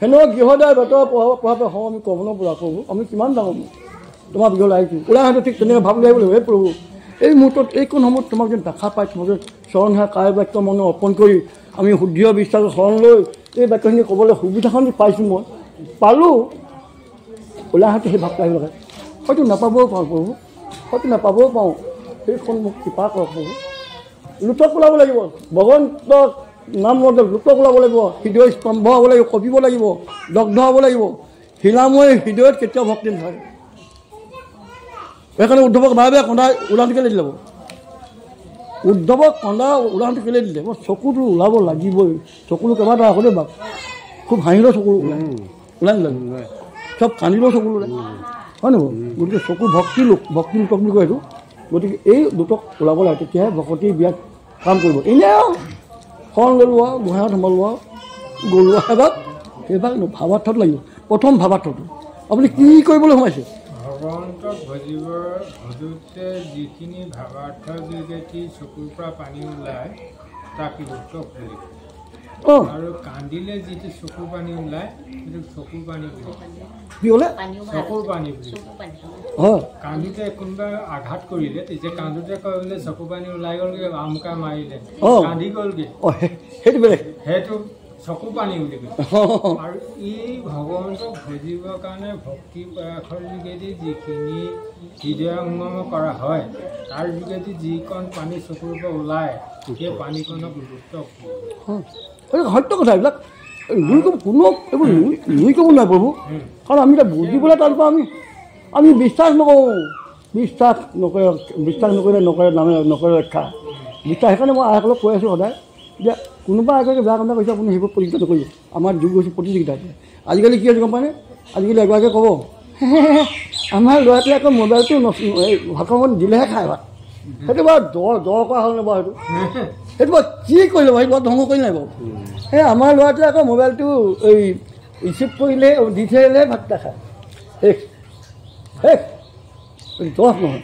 সেনেকুৱা গৃহদাৰ বেতৰ পঢ়া পাই হওঁ আমি কৰ্ম নবৰা, প্ৰভু আমি কিমান ডাঙৰ তোমাৰ গৃহলৈ আহিছোঁ, ওলাই আহোঁতে ঠিক তেনেকৈ ভাৱ লৈ আহিব লাগিব, হে প্ৰভু এই মুহূৰ্তত এইকণ সময়ত তোমাক যেন দেখা পায়, তোমাক যেন চৰণহে কায় বাক্য মনে অৰ্পণ কৰি আমি শুদ্ধ বিশ্বাস শৰণ লৈ এই বাক্যখিনি ক'বলৈ সুবিধাখন পাইছোঁ, মই পালোঁ। ওলাই আহোঁতে সেই ভাৱটো আহিব লাগে। হয়তো নাপাবও পাৰোঁ প্ৰভু, হয়তো নাপাবও পাৰোঁ, সেইখন মোক কৃপা কৰক প্ৰভু। লোটক ওলাব লাগিব, ভগৱন্তক নাম মতে লোটক ওলাব লাগিব, হৃদয় স্তম্ভ হ'ব লাগিব, কঁপিব লাগিব, দগ্ধ হ'ব লাগিব। শিলাময় হৃদয়ত কেতিয়াও ভক্তি নাথাকে। সেইকাৰণে উদ্ধৱক বাৰে বাৰে কন্দা উদাহৰণটো কেলৈ দিলে? উদ্ধৱক কন্দা উদাহৰণটো কেলৈ দিলে? মই চকুটো ওলাব লাগিবই। চকুটো কেইবাটা আকৌ দেই বাপ, খুব হাঁহিলেও চকু ওলায়, ওলাই নোলায়? চব কান্দিলেও চকু ওলায়, হয় নহয়? গতিকে চকু ভক্তি লোক, ভক্তি লোটক বুলি কয় সেইটো। গতিকে এই দুটক ওলাব লাগে, তেতিয়াহে ভকতি বিয়াত কাম কৰিব। এনেই আৰু শৰণ ল'লোঁ আৰু গোহাঁইত সোমালোঁ আৰু গ'লোঁ, সেইভাগ সেইভাগ ভাৱাৰ্থত লাগিব। প্ৰথম ভাৱাৰ্থটো আপুনি কি কৰিবলৈ সোমাইছে? ভগৱন্তক ভজিব ভজোতে যিখিনি ভাৱাৰ্থ যোগেদি চকুৰ পৰা পানী ওলায় তাক লোটক বুলি কয়। আৰু কান্দিলে যিটো চকু পানী ওলায় সেইটো চকুৰ পানী বুলি কয়। কি ক'লে? চকুৰ পানী বুলি কয়। কান্দোতে কোনোবাই আঘাত কৰিলে তেতিয়া কান্দোতে কয় বোলে চকু পানী ওলাই গ'লগৈ, আমুকা মাৰিলে কান্দি গ'লগৈ, সেইটো বেলেগ, সেইটো চকু পানী বুলি কৈছে। আৰু এই ভগৱন্তক ভজিবৰ কাৰণে ভক্তি প্ৰয়াসৰ যোগেদি যিখিনি হৃদয়ংগম কৰা হয় তাৰ যোগেদি যিকণ পানী চকুৰ পৰা ওলায় সেই পানীকণক লোটক। সত্য কথা, এইবিলাক নুই ক'ব কোনো এইবোৰ নুই ক'ব নোৱাৰে প্ৰভু। কাৰণ আমি এতিয়া বুজিবলৈ টান পাওঁ, আমি বিশ্বাস নকৰোঁ। বিশ্বাস নকৰে, বিশ্বাস নকৰিলে নকৰে নামে নকৰে ৰক্ষা বিশ্বাস। সেইকাৰণে মই আইসকলক কৈ আছোঁ সদায় যে কোনোবা এগৰাকী বেয়া কাম কৰিছে আপুনি সেইবোৰ প্ৰতিযোগিতা নকৰিব। আমাৰ যুগ হৈছে প্ৰতিযোগিতা। আজিকালি কি হৈছে গম পায়নে? আজিকালি এগৰাকীয়ে ক'ব আমাৰ ল'ৰাটোৱে আকৌ মোবাইলটো ভাতখন দিলেহে খায় ভাত। সেইটো বাৰু জ্বৰ কৰা হ'ল নে বাৰু? সেইটো বাৰু কি কৰিলে বাৰু? সেইটো ধ্বংস কৰিলে নাই বাৰু? সেই আমাৰ ল'ৰাটোৱে আকৌ মোবাইলটো এই ৰিচিভ কৰিলে দি থৈ ভাতকেইটা খায়। শেষ শেষ দহ নহয়।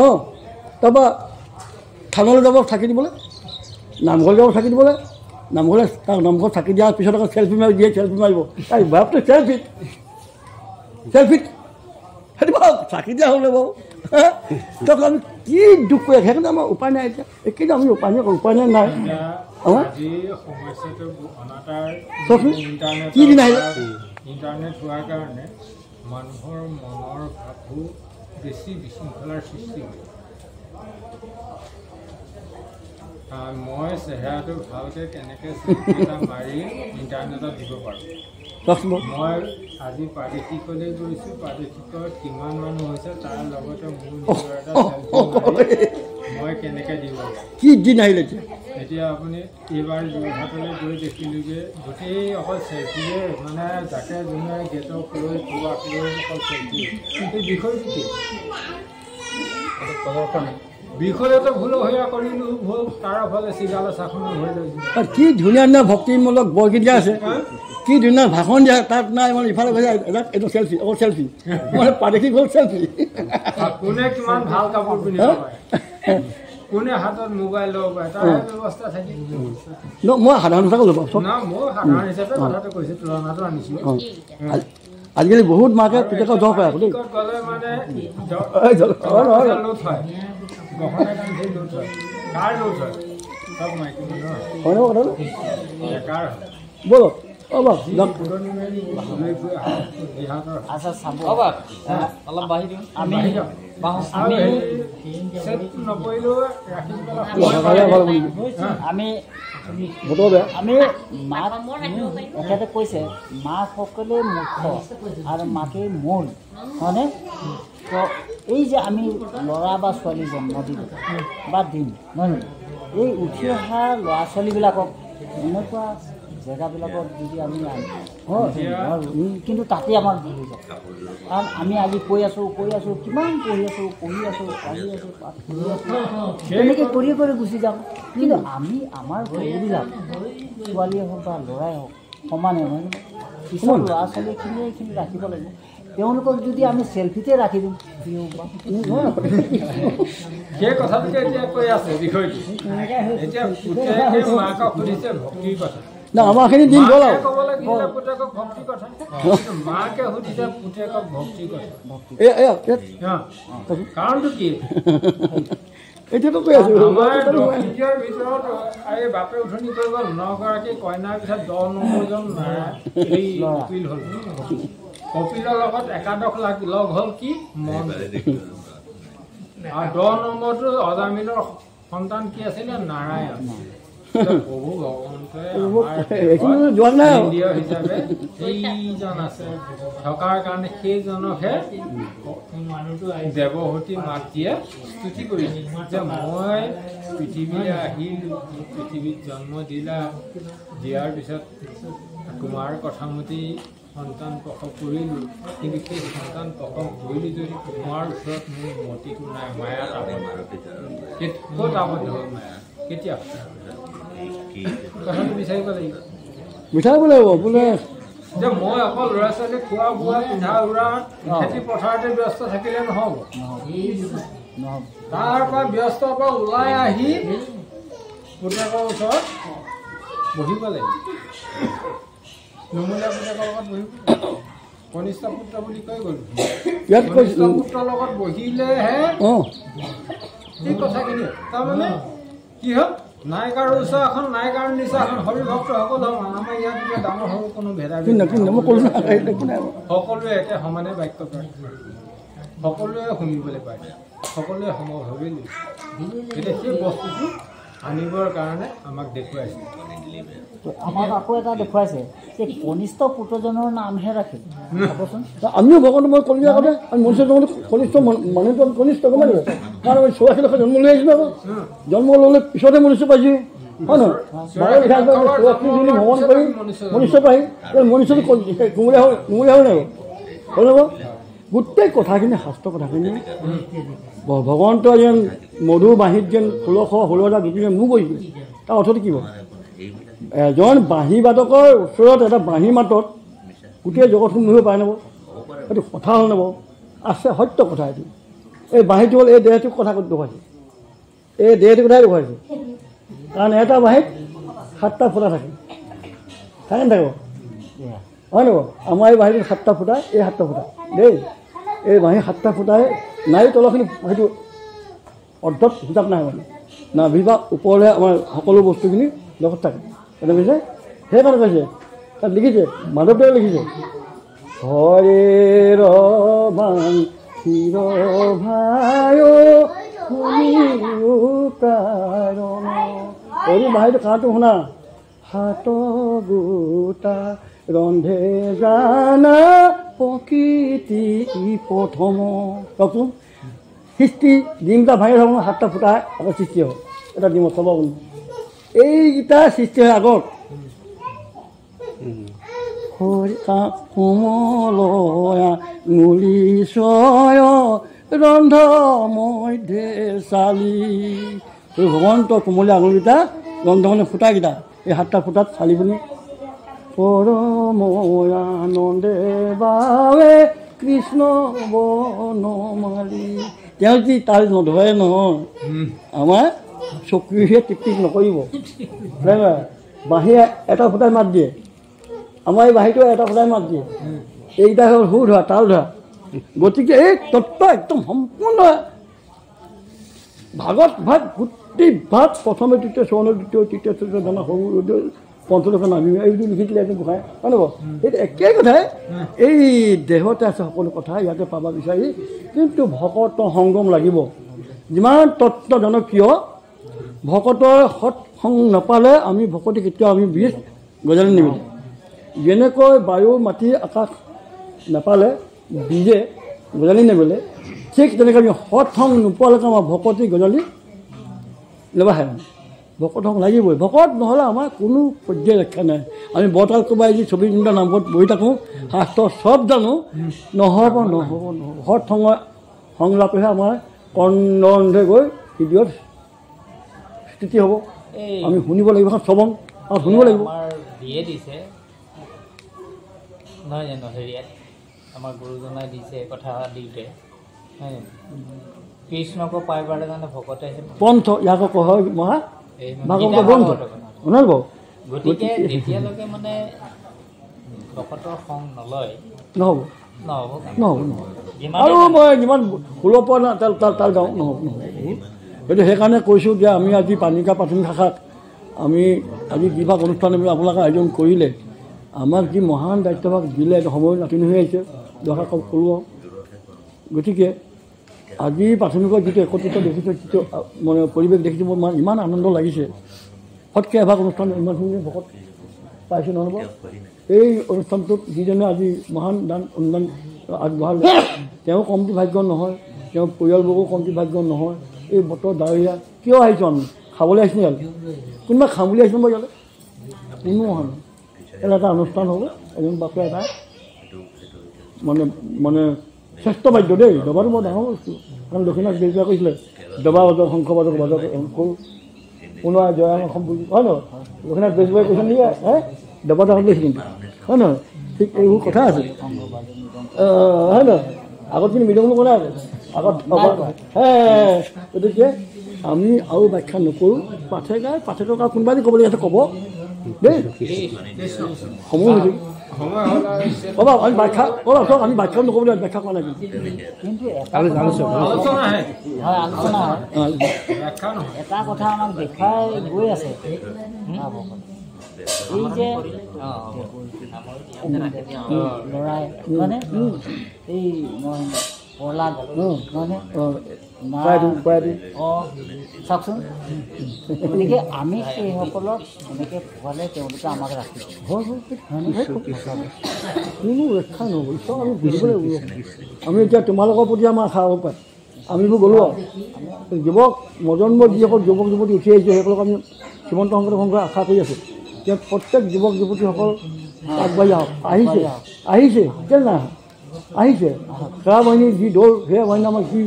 অঁ, তাৰপৰা থানলৈ যাব থাকি দিবলৈ, নামঘৰলৈ যাব থাকি দিবলৈ, নামঘৰলৈ তাক নামঘৰত থাকি দিয়াৰ পিছত আকৌ চেল্ফি মাৰি দিয়ে, চেল্ফি মাৰিব। তাই ভাৱটো চেল্ফিত চেল্ফিত সেইটো বাৰু চাকি দিয়া হ'লে বাৰু তাক আমি কি দুখ কৰি আছোঁ। সেইকাৰণে আমাৰ উপায় নাই এতিয়া, একেই আমি উপায় নাই, উপায় নাই নাই। কি দিন আহিলে ইণ্টাৰনেট হোৱাৰ কাৰণে মানুহৰ মনৰ ভাৱবোৰ বেছি বিশৃংখলাৰ সৃষ্টি হয়। মই চেহেৰাটো ভালকৈ কেনেকৈ চেল্ফি এটা মাৰি ইণ্টাৰনেটত দিব পাৰোঁ। মই আজি প্ৰাদেশিকলৈ গৈছোঁ, প্ৰাদেশিকত কিমান মানুহ হৈছে তাৰ লগতে মোৰ নিজৰ এটা চেল্ফি মই কেনেকৈ দিব পাৰোঁ। কি দিন আহিলে এতিয়া? এতিয়া আপুনি এইবাৰ যোৰহাটলৈ গৈ দেখিলোঁ যে গোটেই অকল চেল্ফিয়ে, মানে যাকে যোনে গেটক লৈ কিবাক লৈ অকল চেল্ফি। এই বিষয়টো কি? বিষয়তে ভুল হৈ কৰিলোঁ ভুল, তাৰ ফালে চিগালে চাখনো হৈ লৈছোঁ। কি ধুনীয়া ধুনীয়া ভক্তিমূলক বৰগীত দিয়া আছে, কি ধুনীয়া ভাষণ দিয়া, তাত নাই মানে ইফালে গৈছে এইটো চেল্ফি, অকল চেল্ফি, মানে প্ৰাদেশিক হ'ল চেল্ফি। কোনে কিমান ভাল কাপোৰ পিন্ধিব পাৰে, কোনে হাতত মোবাইল ল'ব পাৰে, তাৰ ব্যৱস্থা থাকিল। মই সাধাৰণ কথা ক'লোঁ বাৰু, মই সাধাৰণ হিচাপে কথাটো কৈছোঁ, তুলনাটো আনিছোঁ। আজিকালি বহুত মাকে পুতেকক জ্বৰ পায় আকৌ দেই। ব'লক আমি মাক এখেতে কৈছে মাকসকলে মুখ্য আৰু মাকেই মূল, হয়নে? তো এই যে আমি ল'ৰা বা ছোৱালী জন্ম দিলোঁ বা দিম নহয়, এই উঠি অহা ল'ৰা ছোৱালীবিলাকক এনেকুৱা জেগাবিলাকত যদি আমি নোৱাৰোঁ, কিন্তু তাতে আমাৰ ভুল হৈ যায়। কাৰণ আমি আজি কৈ আছোঁ কৈ আছোঁ কিমান পঢ়ি আছোঁ পঢ়ি আছোঁ পঢ়ি আছোঁ পঢ়ি আছোঁ তেনেকৈ কৰি কৰি গুচি যাওঁ, কিন্তু আমি আমাৰ সৰুবিলাক ছোৱালীয়ে হওক বা ল'ৰাই হওক সমানে নহয়, পিছত ল'ৰা ছোৱালীখিনিয়ে এইখিনি ৰাখিব লাগিব। তেওঁলোকক যদি আমি চেল্ফিতে ৰাখি দিওঁ সেই কথাটোকে এতিয়া কৈ আছে বিষয়টো। এতিয়া পুতেকে মাকক সুধিছে ভক্তিৰ কথা। না আমাৰখিনি দিন গ'ল আৰু লাগিছিলে পুতেকক ভক্তিৰ কথা, মাকে সুধিছে পুতেকক ভক্তিৰ কথা। কাৰণটো কি? এতিয়াতো কৈ আছো আমাৰ দহৰ ভিতৰত এই বাপে উঠনি কৰি গ'ল 9গৰাকী কইনাৰ পিছত 10 নম্বৰজন এই কপিল হ'ল। কপিলৰ লগত একাদশ লগ হ'ল কি মন। আৰু 10 নম্বৰটো অজামিলৰ সন্তান কি আছিলে? নাৰায়ণ। প্ৰভু ভগৱন্তই হিচাপে সেইজন আছে থকাৰ কাৰণে সেইজনকহে দেৱহতী মাতৃয়ে স্তুতি কৰিছে যে মই পৃথিৱীলৈ আহিলোঁ, পৃথিৱীত জন্ম দিলা, দিয়াৰ পিছত তোমাৰ কথামতেই সন্তান প্ৰসৱ কৰিলোঁ, কিন্তু সেই সন্তান প্ৰসৱ কৰিলোঁ যদি তোমাৰ ওচৰত মোৰ মতিটো নাই, মায়াত আবদ্ধ। ক'ত আবদ্ধ হ'ল মায়া? কেতিয়া কথাটো বিচাৰিব লাগিব, বিচাৰিব লাগিব বোলে যে মই অকল ল'ৰা ছোৱালী খোৱা বোৱা পিন্ধা উৰা খেতি পথাৰতে ব্যস্ত থাকিলে নহ'ব। তাৰ পৰা ব্যস্তৰ পৰা ওলাই আহি পুতেকৰ ওচৰত বহিব লাগিব। নমুনীয়া পুতেকৰ লগত বহিব, কনিষ্ঠ পুত্ৰ বুলি কৈ গ'ল। কনিষ্ঠ পুত্ৰৰ লগত বহিলেহে এই কথাখিনি তাৰমানে কি হ'ল? নাই কাৰো ওচৰ এখন, নাই কাৰো নিচা এখন, হৰিভক্তসকল সমান। আমাৰ ইয়াত এতিয়া ডাঙৰ সৰু কোনো ভেদাভেদ নাই, সকলোৱে একে সমানে বাক্য পায়, সকলোৱে শুনিবলৈ পায়, সকলোৱে সমভাৱে লৈছে। এতিয়া সেই বস্তুটো আনিবৰ কাৰণে আমাক দেখুৱাইছে। আমাক আকৌ এটা দেখুৱাইছে যে কনিষ্ঠ পুত্ৰজনৰ নামহে ৰাখিল। আমিও ভগৱান মই কলিয়া আগতে আমি মনুষ্য কনিষ্ঠ মানুহটো আমি কনিষ্ঠ গম পাইছোঁ, কাৰণ আমি 84 লক্ষ জন্ম লৈ আহিছিলোঁ। আকৌ জন্ম ল'লে পিছতহে মনুষ্য পাইছোঁ, হয় নহয়? 84 দিন ভ্ৰমণ কৰি মনুষ্য পাই মনুষ্যটো কোমলীয়া হ'ল, কোমলীয়া হ'ল নাই হ'ল বাৰু। গোটেই কথাখিনি শাস্ত্ৰ কথাখিনি ভগৱন্ত যেন মধুৰ বাঁহীত যেন 1616 গোপী যেন মোক কৰিছিল, তাৰ অৰ্থটো কি বাৰু? এজন বাঁহী বাদকৰ ওচৰত এটা বাঁহী মাতত গোটেই জগতখন মুহিব পাৰে নব? সেইটো কথা হ'ল নব? আছে সত্য কথা এইটো। এই বাঁহীটো হ'ল এই দেহটোৰ কথা দেখুৱাইছে, এই দেহটোৰ কথাই দেখুৱাইছে। কাৰণ এটা বাঁহীত 7টা ফুটা থাকে, থাকে নাথাকিব হয় নব? আমাৰ এই বাঁহীটোত 7টা ফুটা, এই 7টা ফুটা দেই, এই বাঁহী 7টা ফুটাই নাই তলখিনি সেইটো অৰ্ধত হিচাপ নাই মানে নাভি বা ওপৰলৈ আমাৰ সকলো বস্তুখিনি লগত থাকে। তেনে কৈছে, সেইকাৰণে কৈছে তাত লিখিছে, মাধৱদেৱে লিখিছে হৰে বাঁশীৰ ভাই কাৰণ হৰি বাঁহীটো কাণটো শুনা, সাত গোটা ৰন্ধে জানা প্ৰকৃতি প্ৰথম। কওকচোন, সৃষ্টি ডিমটা ভাঙি থাকোঁ 7টা ফুটা আকৌ সৃষ্টি হ'ব এটা ডিমত চাব আপুনি। এইকেইটা সৃষ্টি হয় আগত। কোমলয়া নুলি ছয় ৰন্ধ মধ্যে চালি। এই ভগৱন্ত কোমলীয়া আঙুলিকেইটা ৰন্ধখনে ফুটাকেইটা এই 7টা ফুটাত চালি পিনি পৰময়ানন্দে বাবে কৃষ্ণ বনমালী। তেওঁ যি তাৰ নধৰে নহয়, আমাৰ চকুৰে টিপ নকৰিব। বাঁহীয়ে এটা ফুটাই মাত দিয়ে, আমাৰ এই বাঁহীটো এটা ফুটাই মাত দিয়ে। এইকেইটা হ'ল সুৰ ধৰা, তাল ধৰা। গতিকে এই তত্ত্ব একদম সম্পূৰ্ণ ভাগত ভাগ গোটেই ভাগ প্ৰথমে দ্বিতীয় চৌৱন্ন দ্বিতীয় তৃতীয় চতুৰ্থ জনা সৰু পঞ্চদশ নামি এইটো লিখি দিলে একদম গোসাঁই হয় নহয়? সেইটো একেই কথাই। এই দেহতে আছে সকলো কথা, ইয়াতে পাব বিচাৰি কিন্তু ভকত সংগম লাগিব। যিমান তত্ত্ব জানক কিয়, ভকতৰ সৎসংগ নাপালে আমি ভকতি কেতিয়াও আমি বীজ গজালি নিমিলে। যেনেকৈ বায়ু মাটি আকাশ নাপালে বীজে গজালি নিমিলে, ঠিক তেনেকৈ আমি সৎসংগ নোপোৱালৈকে আমাৰ ভকতি গজালি নাবাঢ়ে। ভকত সংগ লাগিবই, ভকত নহ'লে আমাৰ কোনো পৰ্যায় ৰক্ষা নাই। আমি বৰতাল কোবাই যি 24 ঘণ্টা নামঘৰত বহি থাকোঁ, শাস্ত্ৰ চব জানো, নহ'ব নহ'ব নহ'ব। সৎসংগৰ সংলাপেহে আমাৰ কৰ্ণন্ধে গৈ হৃদয়ত স্থিতি হ'ব। আমি শুনিব লাগিব, শ্ৰৱণ আৰু শুনিব লাগিব। দিয়ে দিছে নহয় জানো? হেৰিয়াত আমাৰ গুৰুজনাই দিছে কথা দিওঁতে কৃষ্ণকো পাইবাৰ কাৰণে ভকতে পন্থ, ইয়াক কোৱা হয় মহা ভাগৱত গ্ৰন্থ। শুনাল বাৰু। গতিকে যেতিয়ালৈকে মানে ভকতৰ সং নলয় নহ'ব নহ'ব নহ'ব নহ'ব। আৰু মই যিমান ষোল্ল পোৱা নাই তাৰ গাওঁ নহ'ব নহ'ব। গতিকে সেইকাৰণে কৈছোঁ যে আমি আজি পানীগাঁও প্ৰাথমিক শাখাত আমি আজি যিভাগ অনুষ্ঠান আমি আপোনালোকে আয়োজন কৰিলে, আমাক যি মহান দায়িত্বভাগ দিলে, সময় নাটনি হৈ আহিছে, দুষাৰ ক'লোঁ। গতিকে আজি প্ৰাথমিকত যিটো একত্ৰিত দেখিছোঁ, যিটো মানে পৰিৱেশ দেখিছোঁ, মোৰ ইমান আনন্দ লাগিছে। ফটকৈ এভাগ অনুষ্ঠান ইমানখিনি ভকত পাইছোঁ নহ'ব। এই অনুষ্ঠানটোত যিজনে আজি মহান দান অনুদান আগবঢ়ালে, তেওঁ কমটি ভাগ্য নহয়, তেওঁ পৰিয়ালবৰ্গও কমটি ভাগ্য নহয়। এই বতৰ ডাৱৰীয়া, কিয় আহিছোঁ আমি? খাবলৈ আহিছোঁ ইয়ালৈ? কোনোবা খাম বুলি আহিছোঁ মই ইয়ালৈ? কোনো অহা নাই। ইয়াত এটা অনুষ্ঠান হ'ব, এজন বাপে এটা মানে মানে শ্ৰেষ্ঠ বাদ্য দেই, দবাটো বৰ ডাঙৰ বস্তু। কাৰণ দক্ষিণাথ বেজবৰুৱাই কৈছিলে দবা বাজক, শংখ বাজক, বাজক সৰু কোনোবা জয় সম্পূৰ্ণ হয় নহয়? লক্ষ্মীনাথ বেজবৰুৱাই কৈছে নেকি হে দবা ডাঙৰ লৈছে কিন্তু হয় নহয়? ঠিক এইবোৰ কথা আছে হয় নহয়? আগত কিন্তু মৃদংগ কোৱা নাই আগত হে। গতিকে আমি আৰু ব্যাখ্যা নকৰোঁ। পাঠে গাই পাঠেকক আৰু কোনোবা যদি ক'বলগীয়া আছে ক'ব দেই, সময় হৈছে ক'বা। আমি ব্যাখ্যা ক'বা চাওক, আমি ব্যাখ্যা নকৰোঁ, ব্যাখ্যা কৰা নাই কিন্তু এটা কথা আমাক দেখুৱাই গৈ আছে এই যে ল'ৰাই মানে এই প্ৰহ্লাদ মানে অঁ চাওকচোন। গতিকে আমি সেইসকলক এনেকৈ পোৱালে তেওঁলোকে আমাক ৰাখিব, কোনো ৰক্ষা নহ'ব। ঈশ্বৰ আমি বুজিব লাগিব। আমি এতিয়া তোমালোকৰ প্ৰতি আমাৰ আশা হ'ব পাৰে, আমিবোৰ গ'লোঁ আৰু যুৱক নজন্ম যিসকল যুৱক যুৱতী উঠি আহিছে সেইসকলক আমি শ্ৰীমন্ত শংকৰদেৱ সংঘই আশা কৰি আছোঁ যে প্ৰত্যেক যুৱক যুৱতীসকল আগবাঢ়ি আহক। আহিছে আহিছে, কেলৈ নাই আহিছে। সেৱা বাহিনীৰ যি দৌৰ, সেৱা বাহিনী আমাক যি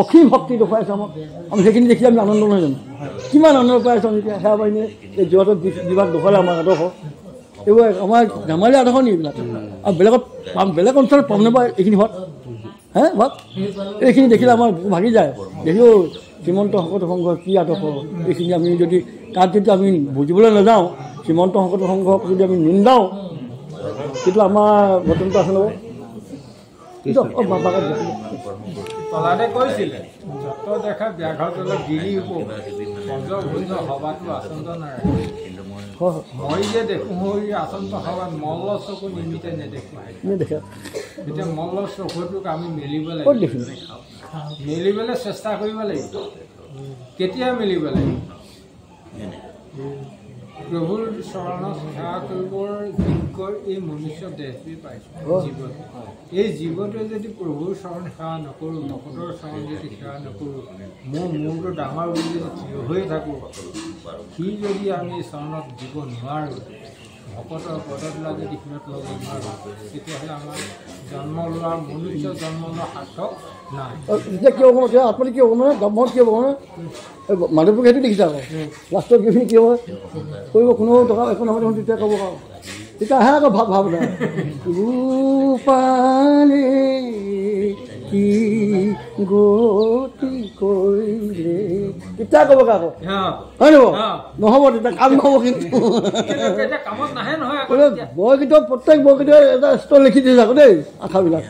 অসীম শক্তি দেখুৱাইছে আমাক, আমি সেইখিনি দেখি আমি আনন্দ নহয় জানো? কিমান আনন্দ পাই আছোঁ আমি এতিয়া। সেৱা বাহিনীয়ে এই যোৰহাটত যিভাগ দেখুৱালে আমাক আদৰ্শ, এইবোৰ আমাৰ ধেমালি আদৰ্শ নি এইবিলাক? আৰু বেলেগত পাম, বেলেগ অঞ্চলত পাম নাপায় এইখিনি হোৱাত হে ভাগ। এইখিনি দেখিলে আমাৰ ভাগি যায়, দেখিও শ্ৰীমন্ত শংকৰদেৱ সংঘৰ কি আদৰ্শ। এইখিনি আমি যদি তাত যদি আমি বুজিবলৈ নাযাওঁ, শ্ৰীমন্ত শংকৰদেৱ সংঘক যদি আমি নিন্দাওঁ, তেতিয়া আমাৰ গঠনটো আছে নহয়। প্ৰহ্লাদে কৈছিলে যত দেখা ব্যাঘ্ৰজল গিৰি পঞ্চভুজ সভাটো আচন্ত নাৰায়ণ। মই যে দেখো হৰি আচন্ত সভাত মল্ল চকু নিমিত্তে নেদেখুৱাই। এতিয়া মল্ল চকুটোক আমি মেলিব লাগিব, মেলিবলৈ চেষ্টা কৰিব লাগিব। কেতিয়া মেলিব লাগিব? প্ৰভুৰ চৰণত সেৱা কৰিবৰ যোগ্য এই মনুষ্য দেহটোৱে পাইছোঁ, জীৱটো। এই জীৱটোৱে যদি প্ৰভুৰ চৰণ সেৱা নকৰোঁ, ভকতৰ চৰণ যদি সেৱা নকৰোঁ, মোৰ মূৰটো ডাঙৰ বুলি যদি থিয় হৈ থাকোঁ, সি যদি আমি চৰণত দিব নোৱাৰোঁ, ভকতৰ পদতলা যদি শিৰত ল'ব নোৱাৰোঁ, তেতিয়াহ'লে আমাৰ জন্ম লোৱা মনুষ্য জন্ম লোৱা সাৰ্থক নাই। এতিয়া কি হ'ব? আপুনি কি হ'ব মানে ব্ৰহ্মত কি হ'ব মানে মানুহবোৰক সেইটো দেখিছে আকৌ লাষ্টত গৈ পিনি কি হ'ব কৰিব? কোনো টকা একো নহয় দেখোন, তেতিয়া ক'ব আৰু তেতিয়া আহে আকৌ ভাৱ ভাৱ নাই। ৰূপালে কি গতি কৰিলে তেতিয়া ক'ব আকৌ হয় নহ'ব নহ'ব, তেতিয়া কাম নহ'ব। কিন্তু বৰগীতত প্ৰত্যেক বৰগীতত এটা ষ্টল লিখি দিছে আকৌ দেই আশাবিলাক।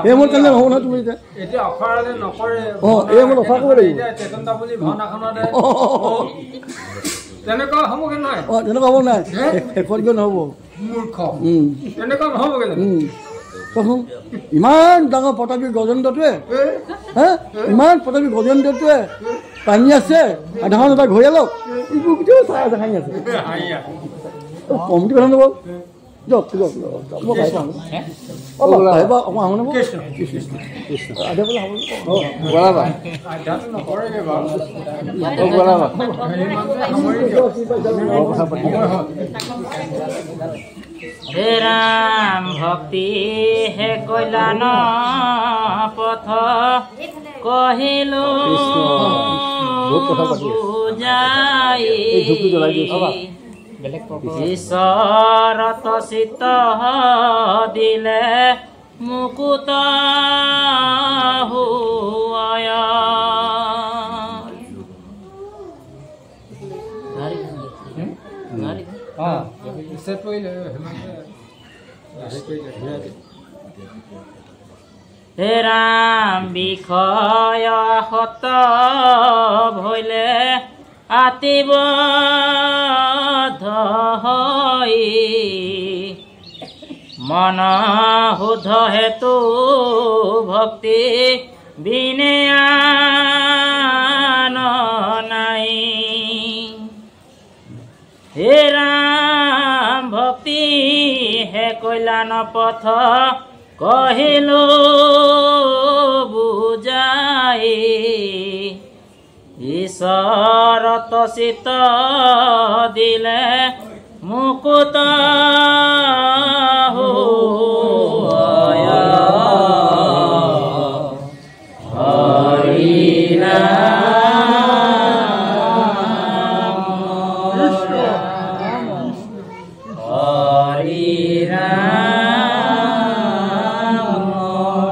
এই মোৰ কাৰণে নহ'ব নহয়। তুমি এতিয়া অঁ এই মোৰ অফাৰ কৰিব লাগিব। অঁ তেনেকুৱা হ'ব নাই, শেষত গৈ নহ'ব। কচোন ইমান ডাঙৰ প্ৰতাপী গজেন্দ্ৰটোৱে, হে ইমান প্ৰতাপী গজেন্দ্ৰটোৱে পানী আছে সাধাৰণ এটা ঘৰিয়ালক এইবোৰ গোটেই চাই আছে, হাঁহি আছে। কমটি কথা নকওঁ। যাওক যাওক মই ভাই পাওঁ হে ৰাম ভক্তি হে কল্যাণ পথ কহিলো বুজাই ঈশ্বৰত চিত দিলে মুকুত হুয়। উচ্ছেদ কৰিলে হে ৰাম বিষয় সত ভৈলে আতিব হৈ মন শুদ্ধ হেতু ভক্তি বিনে আন নাই। হে ৰাম ভক্তি হে কল্যাণ পথ কহিলো বুজাই ঈশ্বৰত চিত দিলে মুকুত হৰি হৰি ৰাম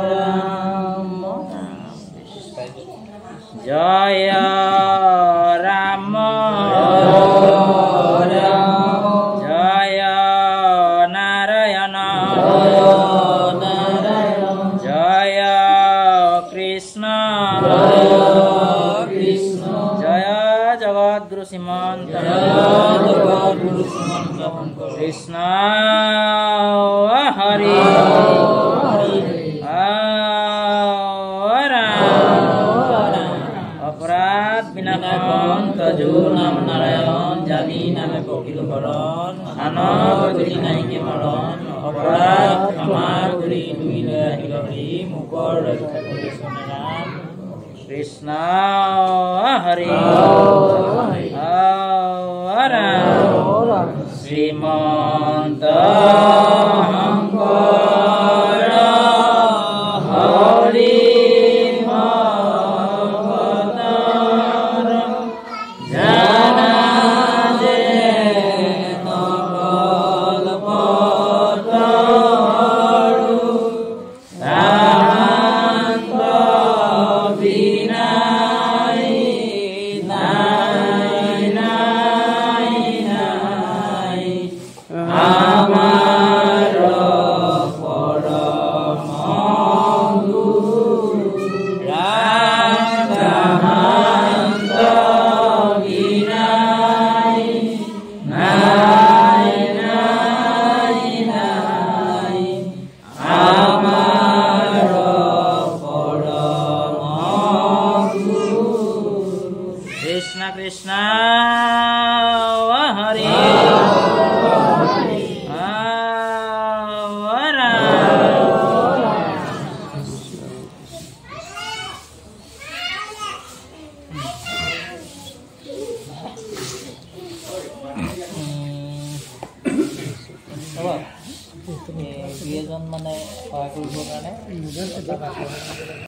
ৰাম জয় ৰাম জয় নারায়ণ জয় কৃষ্ণ জয় জগদ্গুরু শ্রীমন্ত কৃষ্ণ হরি অপরাধ বিনাশন্ত যো নাম নারায়ণ জানি নামে পকিল করণ আনন্দ নাইকে মরণ অপরাধ ক্ষমা করি দুই আহিল হরি মুখর রক্ষা করি রাম কৃষ্ণ হরি রাম শ্রীমন্ত শঙ্কর হরি কৃষ্ণ হরে তুমি দুই এজন মানে সহায় কৰিবৰ কাৰণে।